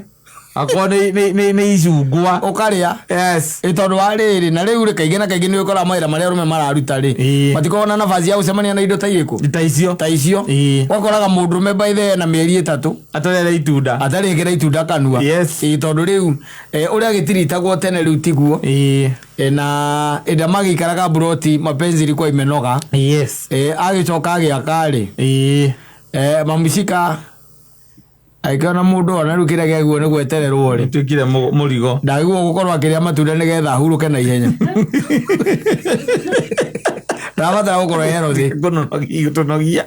Akorwo nĩ icungwa. Ũkarĩa. Yes. Ĩ, tondũ wa rĩrĩ na rĩu rĩ kaingĩ na kaingĩ nĩ ũkoraga mawĩra marĩa arũme mararuta rĩ, Ĩĩ. matikoragwo na nafasi ya gũcemania na indo ta irĩkũ? Ta icio. Ta icio. Ĩĩ. Ũgakoraga mũndũrũme by the way na mĩeri 3 Atarĩ itunda. atarĩ ĩkĩra itunda kanua. Yes. Ĩ, tondũ rĩu ũrĩa gĩtiritagwo tene rĩu tiguo. Ĩĩ. Na ĩrĩa magĩikaraga mburoti mapenzi ilikuwa imenoga. Yes. Agĩcoka agĩaka rĩ. Ĩĩ. Mamucika agĩkĩona mũndũ ona rĩu kĩrĩa kĩagĩrĩirwo nĩ gwetererwo rĩ. Ĩtuĩkire mũrigo. Ndagĩrĩirwo gũkorwo akĩrĩa matunda nĩgetha ahurũke na ihenya. Ndabatara gũkorwo e healthy. Gũtũnogia.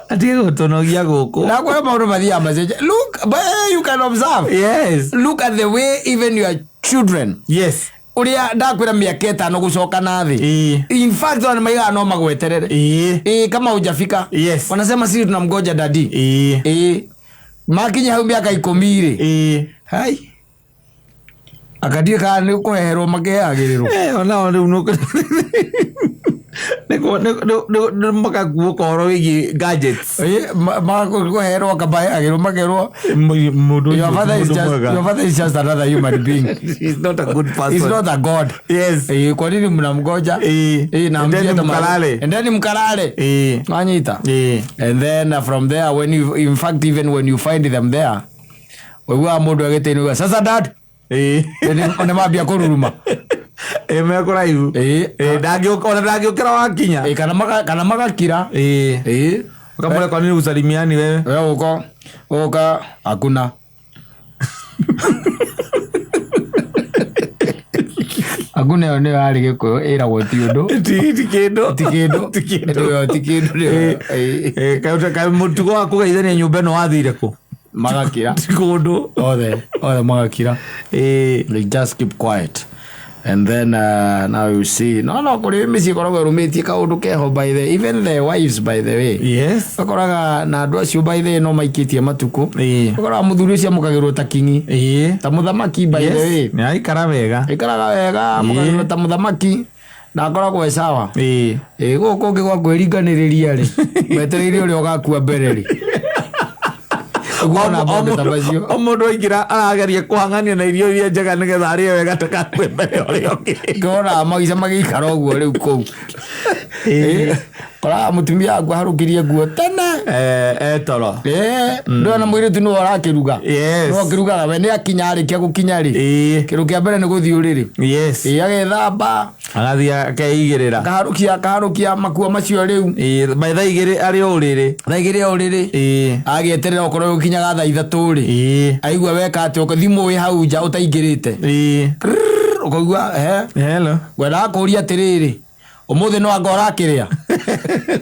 Atige gũtũnogia gũkũ. Ndakwĩra maũndũ mathiaga macenjetie. Look, but you can observe. Yes. Look at the way even your children. Yes. Ũrĩa ndakwĩra mĩaka 5 gũcoka na thĩ. Ĩĩ. In fact, ona maigaga no magweterere. Ĩĩ. Ĩĩ, kama hujafika. Yes. Wanasema sisi tunamgoja daddy. Ĩĩ. Ĩĩ. Makinya hau mĩaka 10 rĩ. Ĩĩ. Hai. Akatiĩ kana nĩ kũheherwo makĩhehagĩrĩrwo. Onao rĩu nĩ makaguũka ũhoro wĩgiĩ gadgets. Ĩĩ, kũheherwo makahehagĩrĩrwo makerwo Mũndũ your father is mũndũ just, mwega. your father is just another human being. He's not a good person. He's not a god. Yes. Ĩĩ, kwa nini mnamgoja? Ĩĩ. Ĩĩ, na Endeni mjie hata mahali. mkalale. Endeni mkalale. Ĩĩ. Wanyita. Ĩĩ. And then from there when you, in fact even when you find them there, ũiguaga mũndũ agĩtĩinĩ sasa dad. Ĩĩ. Nĩ mambia kũruruma. Ĩĩ, me kũraihu. Ĩĩ. Ĩĩ, ona ndangĩũkĩra wakinya. Ĩĩ, kana magakira. Ĩĩ. Ĩĩ. Ũkamwĩra kwa nini usalimiani wewe? Wewe uko hakuna. Hakuna ĩyo nĩyo yarĩ Gĩkũyũ ĩragwo ti ũndũ. Ti kĩndũ. Ti kĩndũ. Ti kĩndũ. Ĩyo ti kĩndũ nĩyo. Ĩĩ. Ĩĩ. Ĩĩ, kaĩ mũtugo wa kũgeithania nyũmba ĩno wathire kũ? Magakira. Ti kũndũ. Othe magakira. Ĩĩ. They just keep quiet. And then now you see, no, kũrĩ mĩciĩ ĩkoragwo ĩrũmĩtie kaũndũ keho by the, even the wives by the way. Yes. Ũkoraga na andũ acio by the way no maikĩtie matukũ. Ĩĩ. Ũkoraga mũthuri ũcio amũkagĩrwo ta kingi. Ĩĩ. Ta mũthamaki by the way. Yes. Nĩ aikara wega. Aikaraga wega, amũkagĩrwo ta mũthamaki na akoragwo e sawa. Ĩĩ. Ĩĩ, gũkũ kũngĩ gwa kwĩringanĩrĩria rĩ, wetereire ũrĩa ũgakua mbere rĩ. Ũkuona maũndũ ta macio. O mũndũ aingĩra arageria kũhang'ania na irio iria njega nĩgetha arĩe wega ndakakue mbere ũrĩa ũngĩ. Ngĩona maica magĩikara ũguo rĩu kũu. Ĩĩ. Koraga mũtumia waku aharũkirie nguo tene. Etoro. Ĩĩ, ndũrona mũirĩtu nĩwe ũrakĩruga. Yes. Nĩwe ũkĩrugaga, we nĩ akinya arĩkia gũkinya rĩ. Ĩĩ. Kĩndũ kĩa mbere nĩ gũthiĩ ũrĩrĩ. Yes. Ĩĩ, agethamba. Agathiĩ akeigĩrĩra. Akaharũkia makuo macio rĩu. Ĩĩ, by thaa 2 arĩ o ũrĩrĩ. Thaa 2 o ũrĩrĩ. Ĩĩ. Agĩeterera okorwo gũkinyaga thaa 3 rĩ. Ĩĩ. Aigua weka atĩ thimũ wĩ hau nja ũtaingĩrĩte. Ĩĩ. Ũkaigua, he? Hello. Ngwendaga kũũria atĩrĩrĩ, ũmũthĩ no anga ũrakĩrĩa?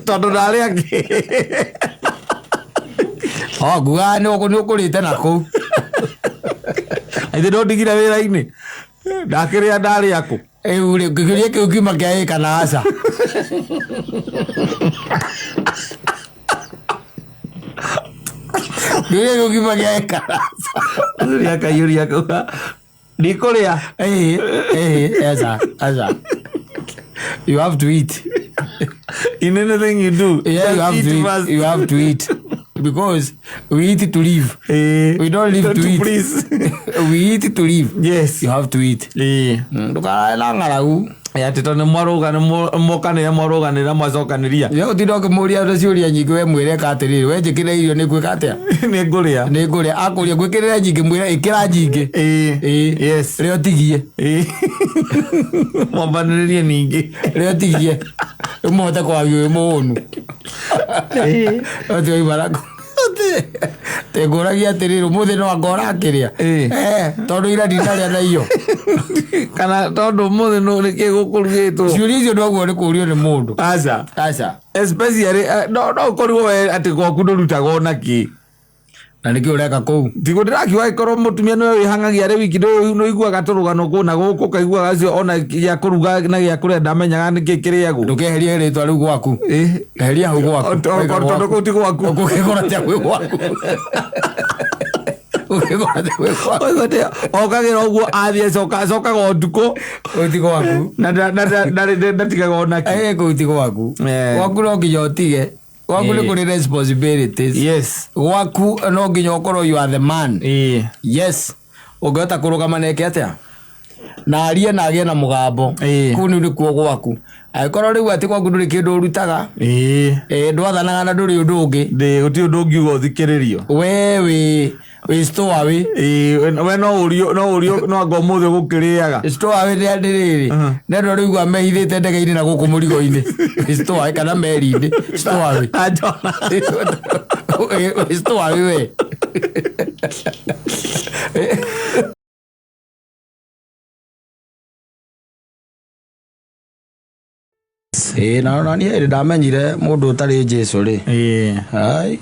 Tondũ ndarĩa kĩ? O, ngugaga nĩ ũkũrĩte na kũu. Ithe ndũndigire wĩra-inĩ. Ndakĩrĩa ndarĩa kũ? Rĩu rĩ, kĩũria kĩu kiuma kĩa ĩ kana aca. Kĩũria kĩu kiuma kĩa ĩ kana aca. Mũthuri akaiyũria akauga ndikũrĩa. Ĩĩ, ĩĩ, aca, aca. You have to eat. In anything you do, Yeah, you just have eat to eat. first. You have to eat. Because we eat to live. We don't live to eat. Please. We eat to live. Yes. You have to eat. Ndũkarare na ng'aragu. Atĩ tondũ nĩ mwarũganĩra mwacokanĩria. Ye ũtinda ũkĩmũria ũndũ ciũria nyingĩ we mwĩre ĩka atĩrĩrĩ we njĩkĩre irio nĩ ngwĩka atĩa Nĩ ngũrĩa. nĩ ngũrĩa akũria ngwĩkĩrĩre nyingĩ mwĩre ĩkĩra nyingĩ. Ĩĩ. Yes. Rĩa ũtigie. Mwambanĩrĩrie ningĩ. Rĩa ũtigie rĩu mũhote kwaria wĩ mũhũnu. Ũti waima na tengũragia atĩrĩrĩ ũmũthĩ no anga ũrakĩrĩa. Tondũ ira ndinarĩa na iyo. Kana tondũ ũmũthĩ nĩkĩ gũkũrugĩtwo. Ciũria icio ndwaguo nĩ kũrio nĩ mũndũ. Aca. Aca. Especially no ũkorirwo we atĩ gwaku ndũrutaga ona kĩ. Na nĩkĩ ũreka kũu? Tiguo ndĩrakiuga angĩkorwo mũtumia nĩwe wĩhang'agia arĩ wiki nĩũiguaga tũrũgano kũu na gũkũ ũkaiguaga acio ona gĩa kũruga na gĩa kũrĩa ndamenyaga nĩkĩ kĩrĩagwo. Ndũkeherie rĩtwa rĩu gwaku. Eheria hau gwaku. Tondũ kũu ti gwaku. Ũgũkĩgũra ta gwĩ gwaku. Ũgũkĩgũra ta gwĩ gwaku. Okagĩra ũguo athiĩ acokaga ũtukũ. Kũu ti gwaku. Na ndatigaga ona kĩ. Kũu ti gwaku. Gwaku no nginya ũtige. Gwaku nĩ kũrĩ responsibilities. Yes. Gwaku no nginya ũkorwo you are the man. Yes. Ũngĩhota kũrũgama na ĩke atĩa? Na arie na agĩe na mũgambo. Kũu nĩ nĩkuo gwaku. Angĩkorwo rĩu atĩ gwaku ndũrĩ kĩndũ ũrutaga. Ndwathanaga na ndũrĩ ũndũ ũngĩ. Gũtirĩ ũndũ ũngiuga ũthikĩrĩrio. We wĩ stowaway. We no ũrio no anga ũmũthĩ ũgũkĩrĩaga. Stowaway nĩ rĩrĩ. Nĩ andũ arĩa ũiguaga mehithĩte ndege-inĩ na gũkũ mũrigo-inĩ. Stowaway kana meri-inĩ. Stowaway. Stowaway we. Na niĩ hĩndĩ ndamenyire mũndũ ũtarĩ Jesũ rĩ. Ai.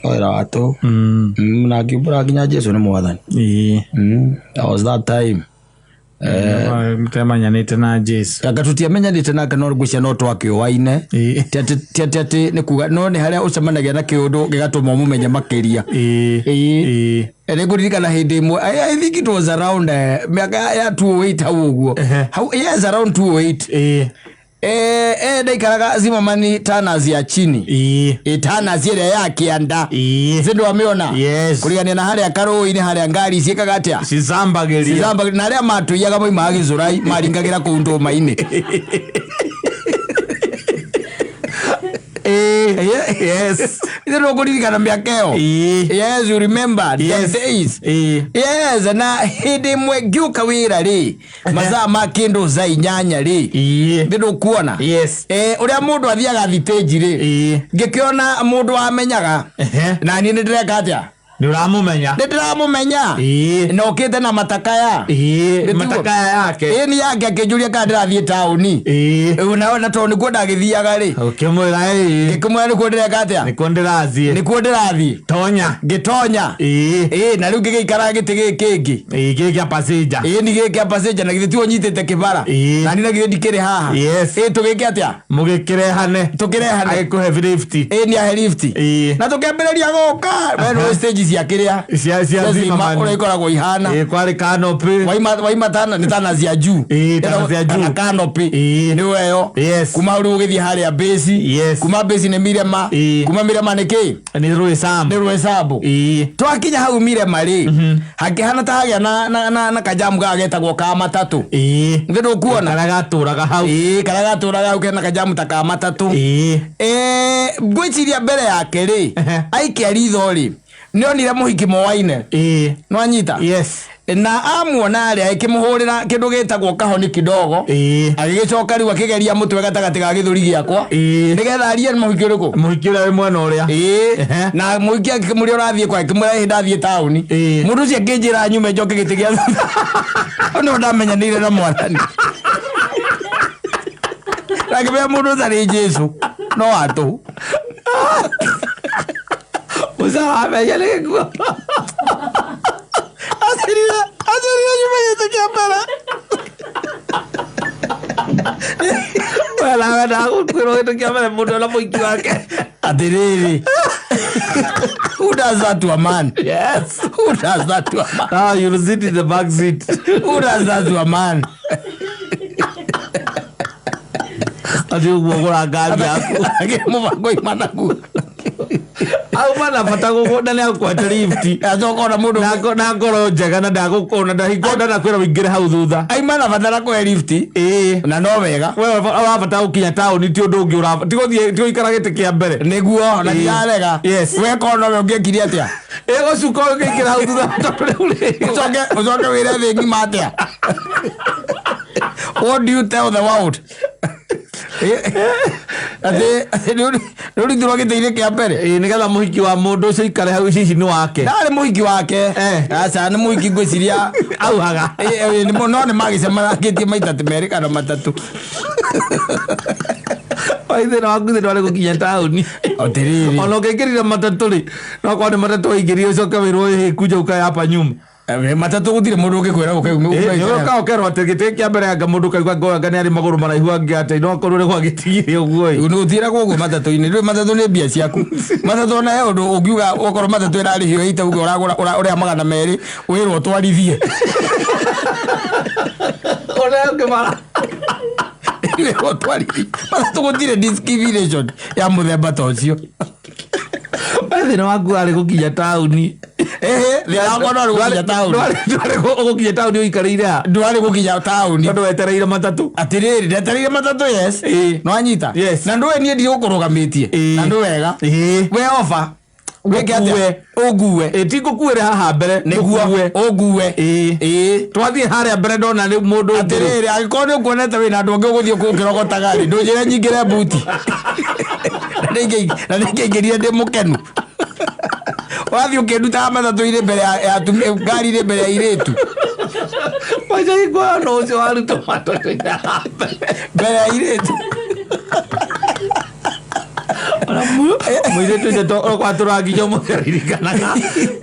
Wĩra wa tũ. Na ngiumbũra nginya Jesũ nĩ mwathani. That was that time. Mtemanyanĩte na Jesũ. Anga tũtiamenyanĩte nake no ngwĩciria no twakĩũaine. Ti atĩ nĩ kuga no nĩ harĩa ũcemanagia na kĩũndũ gĩgatũma ũmũmenye makĩria. Nĩ ngũririkana hĩndĩ ĩmwe I think it was around mĩaka ya 2008 hau ũguo. Hau, yes, around 2008. Ndaikaraga Zimmerman Tanners ya chini. Tanners ĩrĩa ya kĩanda. Zindu wamĩona? Yes. Kũrigania na harĩa karũĩ-inĩ harĩa ngari ciĩkaga atĩa? Cicambagĩria. Cicambagĩria. Na arĩa matũiyaga moimaga Gĩthũrai maringagĩra kũu ndũma-inĩ. Yes. Ithe no kũririkana mĩaka ĩyo. Yes, you remember the days. Yes, na hĩndĩ ĩmwe ngĩũka wĩra rĩ, mathaa ma kĩndũ thaa inyanya rĩ. Nĩ ndũkuona? Yes. Ũrĩa mũndũ athiaga thitĩnji rĩ. Ngĩkĩona mũndũ wamenyaga. Na niĩ nĩ ndĩreka atĩa? Nĩ ũramũmenya. Nĩ ndĩramũmenya. Na ũkĩte na matakaya. Matakaya yake. Nĩ yake akĩnjũria kana ndĩrathiĩ taũni. Na tondũ nĩkuo ndagĩthiaga rĩ. Ũkĩmwĩra Ngĩkĩmwĩra nĩkuo ndĩreka atĩa? Nĩkuo ndĩrathiĩ. Nĩkuo ndĩrathiĩ. Tonya. Ngĩtonya. Na rĩu ngĩgĩikara gĩtĩ gĩkĩ kĩngĩ. Gĩkĩ kĩa passenger. Nĩ gĩkĩ kĩa passenger na githĩ tiwe ũnyitĩte kĩbara. Na niĩ na githĩ ndikĩrĩ haha. Yes. Tũgĩke atĩa? Mũgĩkĩrehane. Tũkĩrehane. Agĩkũhe lift. Nĩ ahe lift. Na tũkĩambĩrĩria gũka. We nĩ stage cia kĩrĩa. Cia Zima ũrĩa ikoragwo ihana. Kwarĩ canopy. Waima tana nĩ tana cia juu. Tana cia juu. Kana canopy. Nĩ weyo. Yes. Kuma rĩu ũgĩthiĩ harĩa base. Yes. Kuma base nĩ Mirema. Kuma Mirema nĩ kĩ? Nĩ Rwĩsambu. Nĩ Rwĩsambu. Twakinya hau Mirema rĩ. Hakĩhana ta hagĩa na kajamu gaka getagwo ka matatũ. Nĩ ndũkuona? Karĩa gatũraga hau. Karĩa gatũraga hau kena kajamu ta ka matatũ. Ngwĩciria mbere yake rĩ, aikia ritho rĩ, nĩonire mũhiki moaine. Nĩwanyita? Yes. Na amuona rĩ, agĩkĩmũhũrĩra kĩndũ gĩtagwo kahoni kidogo. Agĩgĩcoka rĩu akĩgeria mũtwe gatagatĩ ga gĩthũri gĩakwa. Nĩgetha arie mũhiki ũrĩkũ? Mũhiki ũrĩa wĩ mwena ũrĩa. Na mũhiki akĩmũria ũrathiĩ kwa, akĩmwĩra ĩĩ ndathiĩ taũni. Mũndũ ũcio akĩnjĩra nyume njoke gĩtĩ gĩa thutha. Hau nĩho ndamenyanĩire na mwathani. Na ngĩmenya mũndũ ũtarĩ Jesũ no atũ. Mũcaramenya nĩ gĩkuo. Acerire nyume gĩtĩ Gĩtĩ kĩa mbere. We nawe ndagũkwĩrwo gĩtĩ kĩa mbere mũndũ na mũhiki wake. Atĩrĩrĩ, who does that to a man? Yes. Who does that to a man? Now you'll sit in the back seat. Who does that to a man? Atĩ ũguo ũgũra ngari yaku. Mũbango ima naguo. Auma na bata gũkũ na nĩ akũhete lift. Acoka ona mũndũ Na ngoro njega na ndagũkona ndahingo ndanakwĩra ũingĩre hau thutha. Aima na bata na kũhe lift. Ĩĩ. Na no wega. We ũrabata gũkinya taũni, ti ũndũ ũngĩ ũraba ti gũthiĩ, ti gũikara gĩtĩ kĩa mbere. Nĩguo na Ĩĩ. ndirarega. Yes. Weka nowe ũngĩekire atĩa? Ĩgũcuka ũngĩingĩra hau thutha tondũ rĩu rĩ Ũcoke wĩre thĩ ng'ima atĩa? What do you tell the world? Atĩ nĩ ũrutirwo gĩtĩ-inĩ kĩa mbere. Ĩĩ, nĩgetha mũhiki wa mũndũ ũcio ikare hau, hihi nĩ wake. Ndarĩ mũhiki wake. Aca, nĩ mũhiki ngwĩciria. Auhaga. Ĩ, ĩ, no nĩ magĩcemanangĩtie maita ta merĩ kana matatũ. Oi, thĩna waku thĩna warĩ gũkinya taũni. Atĩrĩrĩ. Ona ũngĩingĩrire matatũ rĩ, no korwo nĩ matatũ waingĩrire ũcoke wĩrwo ĩhĩ kuja ukae hapa nyuma. Matatũ gũtirĩ mũndũ ũngĩkwĩra ũke. Ũka ũkerwo atĩ gĩtĩ kĩa mbere anga mũndũ kaigua ngoro anga nĩ arĩ magũrũ maraihu angĩ atĩ no akorwo nĩ gwagĩtigire ũguo ĩ. Gũtiragwo ũguo matatũ-inĩ. Rĩu matatũ nĩ mbia ciaku. Matatũ ona he ũndũ ũngiuga okorwo matatũ ĩrarĩhio ĩita uge ũragũra ũrĩa 200 wĩrwo ũtwarithie. Ũrĩa ũngĩmara. Wĩrwo ũtwarithie. Matatũ gũtirĩ discrimination ya mũthemba ta ũcio. Thĩna waku warĩ gũkinya taũni. Ĩhĩ, thĩna wakwa ndwarĩ gũkinya taũni. Ndwarĩ gũkinya taũni, ũikarĩire ha? Ndwarĩ gũkinya taũni. Tondũ wetereire matatũ. Atĩrĩrĩ, ndetereire matatũ, yes. Ĩĩ. Nĩwanyita? Yes. Na ndũĩ niĩ ndigũkũrũgamĩtie. Ĩĩ. Na ndũ wega. Ĩĩ. We ofa wĩke atĩa? Ũngue. Ũngue. Ĩ, ti ngũkuĩre haha mbere. Nĩguo. Ngũkue. Ũngue. Ĩĩ. Ĩĩ. Twathiĩ harĩa mbere ndona nĩ mũndũ ũngĩ. Atĩrĩrĩ, angĩkorwo nĩ ũkuonete wĩna andũ angĩ ũgũthiĩ kũngĩrogotaga rĩ, ndũnjĩre nyingĩre mbuti na nĩngĩingĩrire ndĩ mũkenu. Ũrathiĩ ũkĩndutaga matatũ-inĩ mbere ya ngari-inĩ mbere ya airĩtu. Wacha ikuona no ũcio warutwo matatũ-inĩ haha mbere. Mbere ya airĩtu. Ona mũirĩtu ũcio okwa tũranginya ũmũthĩ aririkanaga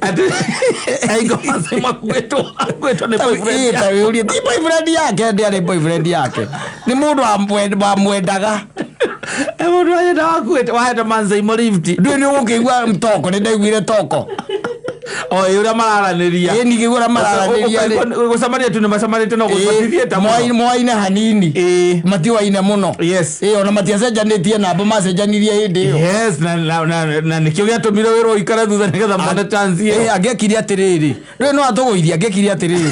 atĩ aingo macio makuĩtwo akuĩtwo nĩ boyfriend Ĩ, ta wĩũrie, ti boyfriend yake, ndĩarĩ boyfriend yake, nĩ mũndũ wamwendaga. E, mũndũ wanyenda wakuĩte wahete manzeimo lift. Ndũĩ nĩ ũgũkĩigua toko, nĩ ndaiguire toko. O ĩ, ũrĩa mararanĩria. Ĩ, ningĩ ũrĩa mararanĩria rĩ. Gũcemania tu nĩ macemanĩtie no gũbatithie ta mũno. Mwaine hanini. Ĩ. Matiwaine mũno. Yes. Ĩ, ona matiacenjanĩtie namba, macenjanirie hĩndĩ ĩyo. Yes, na nĩkĩo gĩatũmire wĩrwo ũikare thutha nĩgetha mone chance Ĩ, ĩyo. angĩekire atĩrĩrĩ, rĩu no atũgũithie, angĩekire atĩrĩrĩ,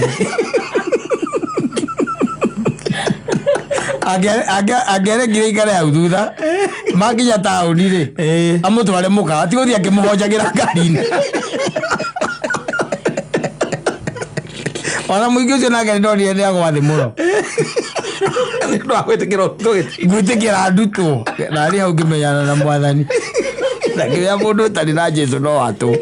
angĩarekire ikare hau thutha, makinya taũni rĩ, amũtware mũkawa, ti gũthiĩ akĩmũhonjagĩra ngari-inĩ. Ona mũingĩ ũcio nake nĩndonire nĩ agwa thĩ mũno. Nĩ ũndũ wa gwĩtĩkĩra ũndũ gĩtĩ. Gwĩtĩkĩra ndutwo na arĩ hau ngĩmenyana na mwathani na ngĩmenya mũndũ ũtarĩ na Jesu no watũ,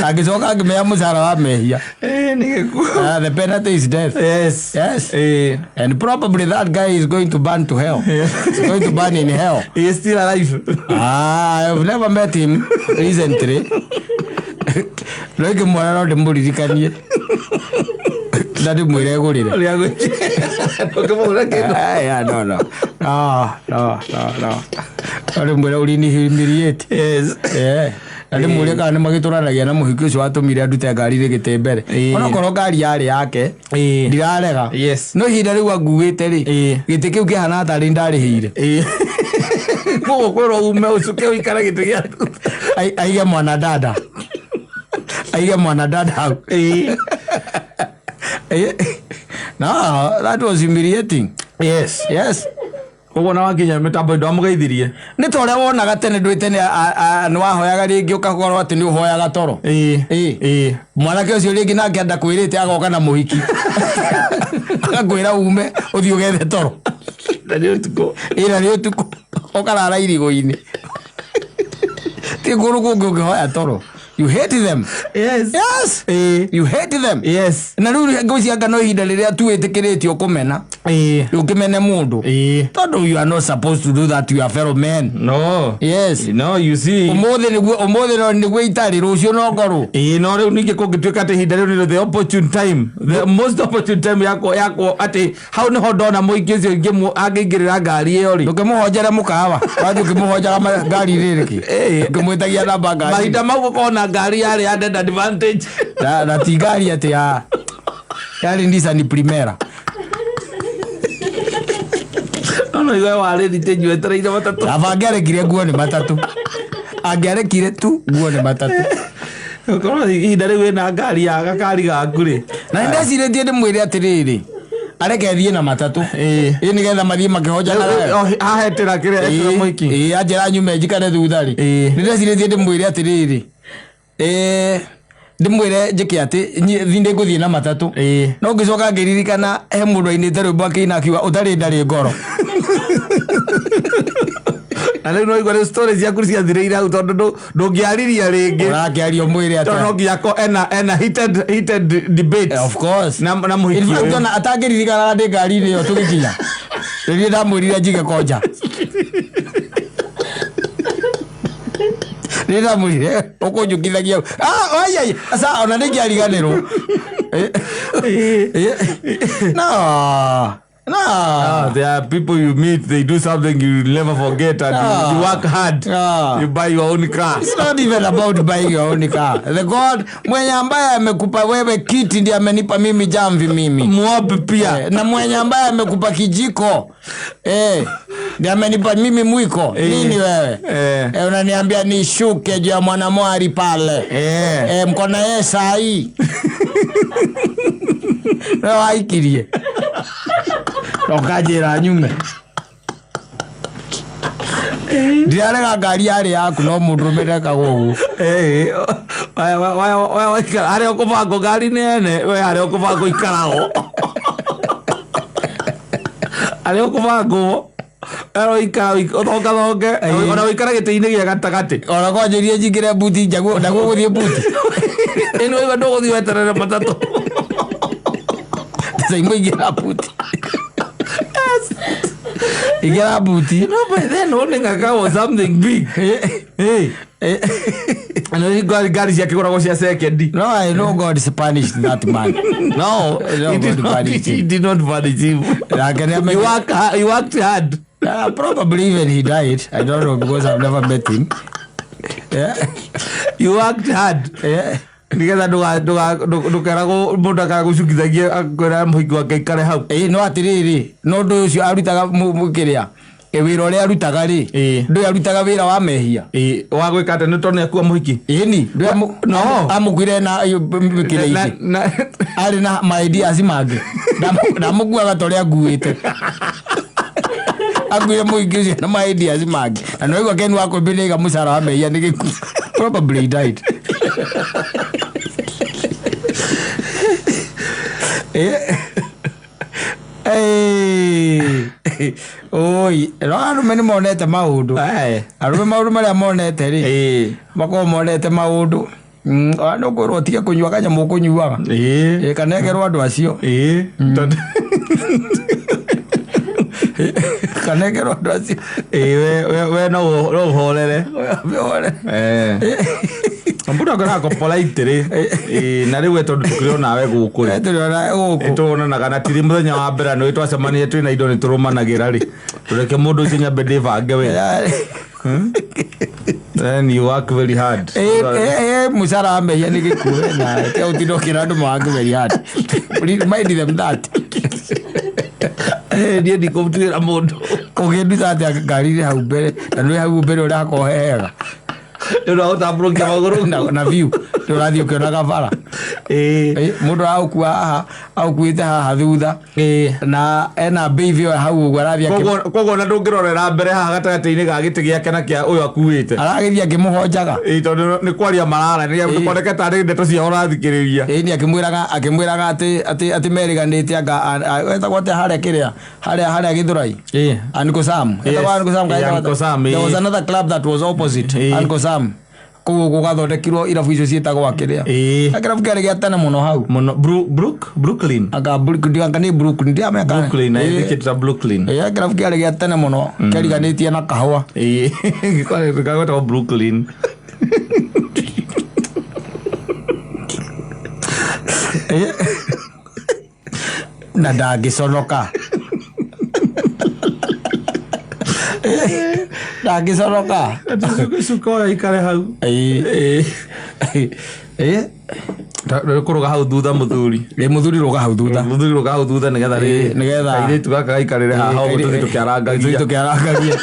na ngĩcoka ngĩmenya mũcara wa mehia. Ĩ, nĩ gĩkuũ. Ah, the penalty is death. Yes. Yes. Ĩ. And probably that guy is going to burn to hell. He's going to burn in hell. He is still alive. Ah, I've never met him recently. No ingĩmuona no ndĩmũririkanie na ndĩmwĩre egũrĩre. Ũrĩa ũngĩmũgũra kĩndũ. Ah, yeah, no, no. No, no, no, no. No ndĩmwĩre ũrini humiliate. Yes. Yeah. Na ndĩmũrie kana nĩ magĩtũranagia na mũhiki ũcio watũmire andute ngari-inĩ gĩtĩ mbere. Ĩĩ. Onokorwo ngari yarĩ yake, Ĩĩ. ndirarega. Yes. No ihinda rĩu anguĩte rĩ, Ĩĩ. gĩtĩ kĩu kĩhana tarĩ ndarĩhĩire. Ĩĩ. Koguo kwĩrwo ume ũcuke ũikare gĩtĩ gĩa thutha. Aige mwana dada. Aige mwana dada hau. Ĩĩ. No, that was humiliating. Yes. Yes. Koguo na wakinya mĩtambo ndwamũgeithirie? Nĩ ta ũrĩa wonaga tene, ndwĩ tene nĩ wahoyaga rĩngĩ ũkakorwo atĩ nĩ ũhoyaga toro. Ĩĩ. Ĩĩ. Ĩĩ. Mwanake ũcio rĩngĩ nake ndakwĩrĩte agoka na mũhiki agakwĩra ume ũthiĩ ũgethe toro. Na nĩ ũtukũ. Ĩna nĩ ũtukũ, ũkarara irigũ-inĩ, ti kũndũ kũngĩ ũngĩhoya toro. You hate them. Yes. Yes. Ĩĩ. You hate them. Yes. Na rĩu ngwĩciria no ihinda rĩrĩa tu wĩtĩkĩrĩtio kũmena. Ũkĩmene mũndũ, tondũ you are not supposed to do that to your fellow men. No. Yes. No, you see. Ũmũthĩ nĩguo, ũmũthĩ no nĩguo itarĩ, rũciũ no ngorwo. Ĩĩ, no rĩu ningĩ kũngĩtuĩka atĩ ihinda rĩu nĩrĩo the opportune time, the most opportune time yakwa atĩ hau nĩho ndona mũingĩ ũcio angĩingĩrĩra ngari ĩyo rĩ. Ndũkĩmũhonjere mũkawa, wathiĩ ũkĩmũhonjaga ngari-inĩ rĩkĩ? Ũkĩmwĩtagia namba ngari. Mahinda mau gũkorwo na ngari yarĩ added advantage. Na ti ngari atĩ ya yarĩ Nissan Primera. No iwe warĩ thitĩnji wetereire matatũ. Aba angĩarekire nguo nĩ matatũ, angĩarekire tu nguo nĩ matatũ. Korwo ihinda rĩu wĩna ngari ya gakari gaku rĩ. Na nĩndecirĩtie ndĩmwĩre atĩrĩrĩ, areke thiĩ na matatũ. Ĩ, nĩgetha mathiĩ makĩhonjanaga. Hahetĩra kĩrĩa etĩra mũhiki. Ĩ, anjĩra nyume njikare thutha rĩ, nĩndecirĩtie ndĩmwĩre atĩrĩrĩ, ndĩmwĩre njĩke atĩ niĩ ngũthiĩ na matatũ. No ngĩcoka ngĩririkana he mũndũ ainĩte rwĩmbo akĩina akiuga ũtarĩ ndarĩ ngoro. Na rĩu no igua rĩu story ciaku ciathirĩire hau, tondũ ndũngĩariria rĩngĩ. Ũrakĩaria ũmwĩre Tondũ no atĩa? nginya ena heated debate. Of course. Na mũhiki In fact, ũyũ. ona atangĩririkanaga ndĩ ngari-inĩ ĩyo tũgĩkinya, rĩrĩa ndamwĩrire njige konja, rĩrĩa ndamwĩrire ũkũnjũkithagia, ah, ai, ai, sa ona nĩngĩariganĩrwo. No, no. Ah, there are people you meet, they do something you never forget, and you work hard. You buy your own car. It's not even about buying your own car. The God mwenye ambaye amekupa wewe kiti ndiye amenipa mimi jamvi mimi. Muombe pia. Na mwenye ambaye amekupa kijiko ndiye amenipa mimi mwiko. Nini wewe? Unaniambia nishuke juu ya mwanamwari pale. Mko na yeye saa hii. Wewe waikirie. Ũkanjĩra nyume. Ndirarega ngari yarĩ yaku, no mũndũrũme ndekaga ũguo. Waikara harĩa ũkũbangwo ngari nĩ ene, we harĩa ũkũbangwo ikaragwo harĩa ũkũbangwo ero ikara ũthongathonge, ona ũikara gĩtĩ-inĩ gĩa gatagatĩ. Ona kwanjĩrie njingĩre mbuti njaguo ndaguo gũthiĩ mbuti. Ĩno ĩyo ndũgũthiĩ weterere matatũ. Sasa imwe ingĩra mbuti, ingĩra mbuti. No, by then owning a car was something big. Hey. Na ngari ciakĩgũragwo cia second. No, I know God punished that man. No, No, he did God not, punished he him. did not punish him. Nake nĩ He worked hard. Probably even he died. I don't know because I've never met him. Yeah. You worked hard. Nigetha ndũkeragwo mũndũ akagũcukithagia akwĩra mũhiki wake ikare hau. Ĩ, no atĩrĩrĩ, no ũndũ ũcio arutaga kĩrĩa, wĩra ũrĩa arutaga rĩ, ndũĩ arutaga wĩra wa mehia. Ĩĩ, wa gwĩka atĩ nĩ tondũ nĩ akua mũhiki. Ĩni. No. Amũkuire na kĩrĩa-inĩ. Arĩ na ma ideas mangĩ. Ndamũkuaga ta ũrĩa nguĩte, akuire mũhiki ũcio na ma ideas mangĩ, na nĩwaigua Ken wa Kũmbi nĩaiga mũcara wa mehia nĩ gĩkuũ. Probably he died. Oi, no arũme nĩ monete maũndũ. Arũme maũndũ marĩa monete rĩ, makoragwo monete maũndũ. Ona nĩ ũkwĩrwo ũtige kũnyua kanyamũ ũkũnyuaga. Ĩ, kanengerwo andũ acio. Tondũ Kanengerwo andũ acio. Ĩĩ, we no ũhorere. Ũhorere. Mũndũ akoragwo polite rĩ. Ĩĩ, na rĩu we tondũ tũkĩrĩ onawe gũkũ rĩ. Tũrĩ gũkũ. Tuonanaga na tiri mũthenya wa mbere nĩ twacemania twĩna indo nĩ tũrũmanagĩra rĩ, tũreke mũndũ ũcio nyambe ndĩbange we. Then you work very hard. Mũcara wa mehia nĩ gĩkuũ, na tiga gũtinda ũkĩra andũ ma work very hard. Remind them that. Niĩ ndikũmtuĩra mũndũ. Ũngĩnduta atĩa ngari-inĩ hau mbere, na nĩ hau mbere ũrakorwo he hega? Nĩ ũndũ wa gũtambũrũkia magũrũ. Na view nĩ ũrathiĩ ũkĩonaga bara. Mũndũ aragũkua haha, agũkuĩte haha thutha, na ena baby ĩyo hau ũguo arathiĩ Koguo ona ndũngĩrorera mbere haha gatagatĩ-inĩ ga gĩtĩ gĩake na kĩa ũyũ akuĩte. Aragĩthiĩ akĩmũhonjaga. Ĩĩ, tondũ nĩ kwaria mararanĩria, ndũkoneke tarĩ ndeto ciao ũrathikĩrĩria. Ĩĩ, nĩ akĩmwĩraga atĩ merĩganĩte anga etagwo atĩa harĩa kĩrĩa harĩa Gĩthũrai? Uncle Sam. Yes. Etagwo Uncle Sam, Uncle Sam, There was ĩĩ. another club that was opposite. Uncle Sam. Kũu ũguo gathondekirwo irabu icio ciĩtagwo akĩrĩa. Ĩĩ. Na kĩrabu kĩarĩ gĩa tene mũno hau. Mũno Brooklyn. Anga Brooklyn, anga nĩ Brooklyn, ndiramenya kana. Brooklyn, I Ĩĩ. think it's a Brooklyn. Ĩĩ, kĩrabu kĩarĩ gĩa tene mũno, kĩariganĩtie na kahũa. Ĩĩ. Gĩkwetagwo Brooklyn. Ĩĩ. Na ndangĩconoka. Ndangĩconoka. Cuka ũyũ aikare hau. Ĩĩ. Ĩĩ. Kũrũga hau thutha mũthuri. Ĩĩ, mũthuri rũga hau thutha. Mũthuri rũga hau thutha nĩgetha rĩrĩ. Ĩĩ, nĩgetha- Kairĩtu gaka gaikarĩre haha ũguo tũthiĩ tũkĩarangagia. Tũthiĩ tũkĩarangagia.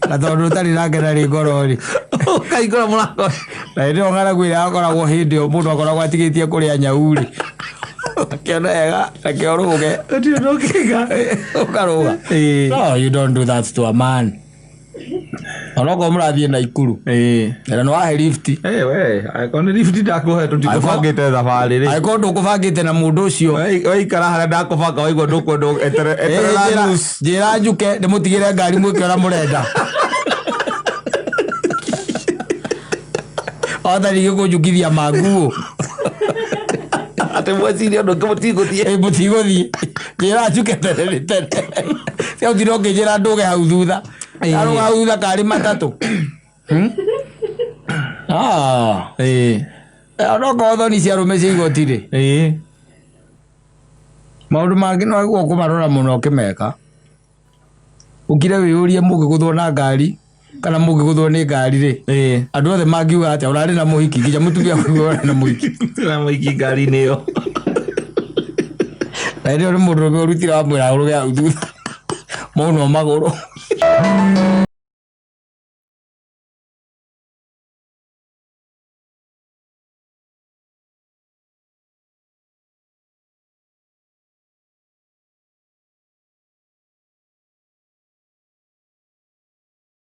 Na tondũ ũtarĩ nake ndarĩ ngoro rĩ. Ũkaingũra mũrango. Na hĩndĩ ĩyo ng'aragu ĩrĩa yakoragwo hĩndĩ ĩyo mũndũ akoragwo atigĩtie kũrĩa nyau rĩ. Akĩona wega reke ũrũge. Gũtirĩ ũndũ ũngĩka. Ũkarũga. Ĩĩ. No, you don't do that to a man. Onokorwo mũrathiĩ Naikuru. Ĩĩ. Na nĩ wahe lift. Eh, we, angĩkorwo nĩ lift ndakũhe tũtikũbangĩte thabarĩ rĩ. Angĩkorwo ndũkũbangĩte na mũndũ ũcio. Waikara harĩa ndakũbanga waigua ndũkwenda eterera news. Njĩra njuke ndĩmũtigĩre ngari mwĩke ũrĩa mũrenda. Otha ningĩ kũnjukithia manguo. Atĩ mweciria ũndũ ũngĩ mũtigũthiĩ. Ĩ, mũtigũthiĩ. Njĩra njuke tene nĩ tene. Cia ũtinda ũkĩnjĩra ndũge hau thutha. Arũga hau thutha karĩ matatũ. Hmm? Ah. Ĩĩ. Onokorwo thoni cia arũme cia igoti rĩ. Ĩĩ. Maũndũ mangĩ no agĩrĩirwo kũmarora mũno ũkĩmeka. Ũkire wĩyũrie mũngĩgũthwo na ngari kana mũngĩgũthwo nĩ ngari rĩ. Ĩĩ. Andũ othe mangiuga atĩa ũrarĩ na mũhiki nginya mũtumia akiuga ũrarĩ na mũhiki. Na mũhiki ngari-inĩ ĩyo. Na hĩndĩ ĩyo nĩ mũndũ ũrũme ũrutire wamwĩra ũrũge hau thutha. Maunwo magũrũ.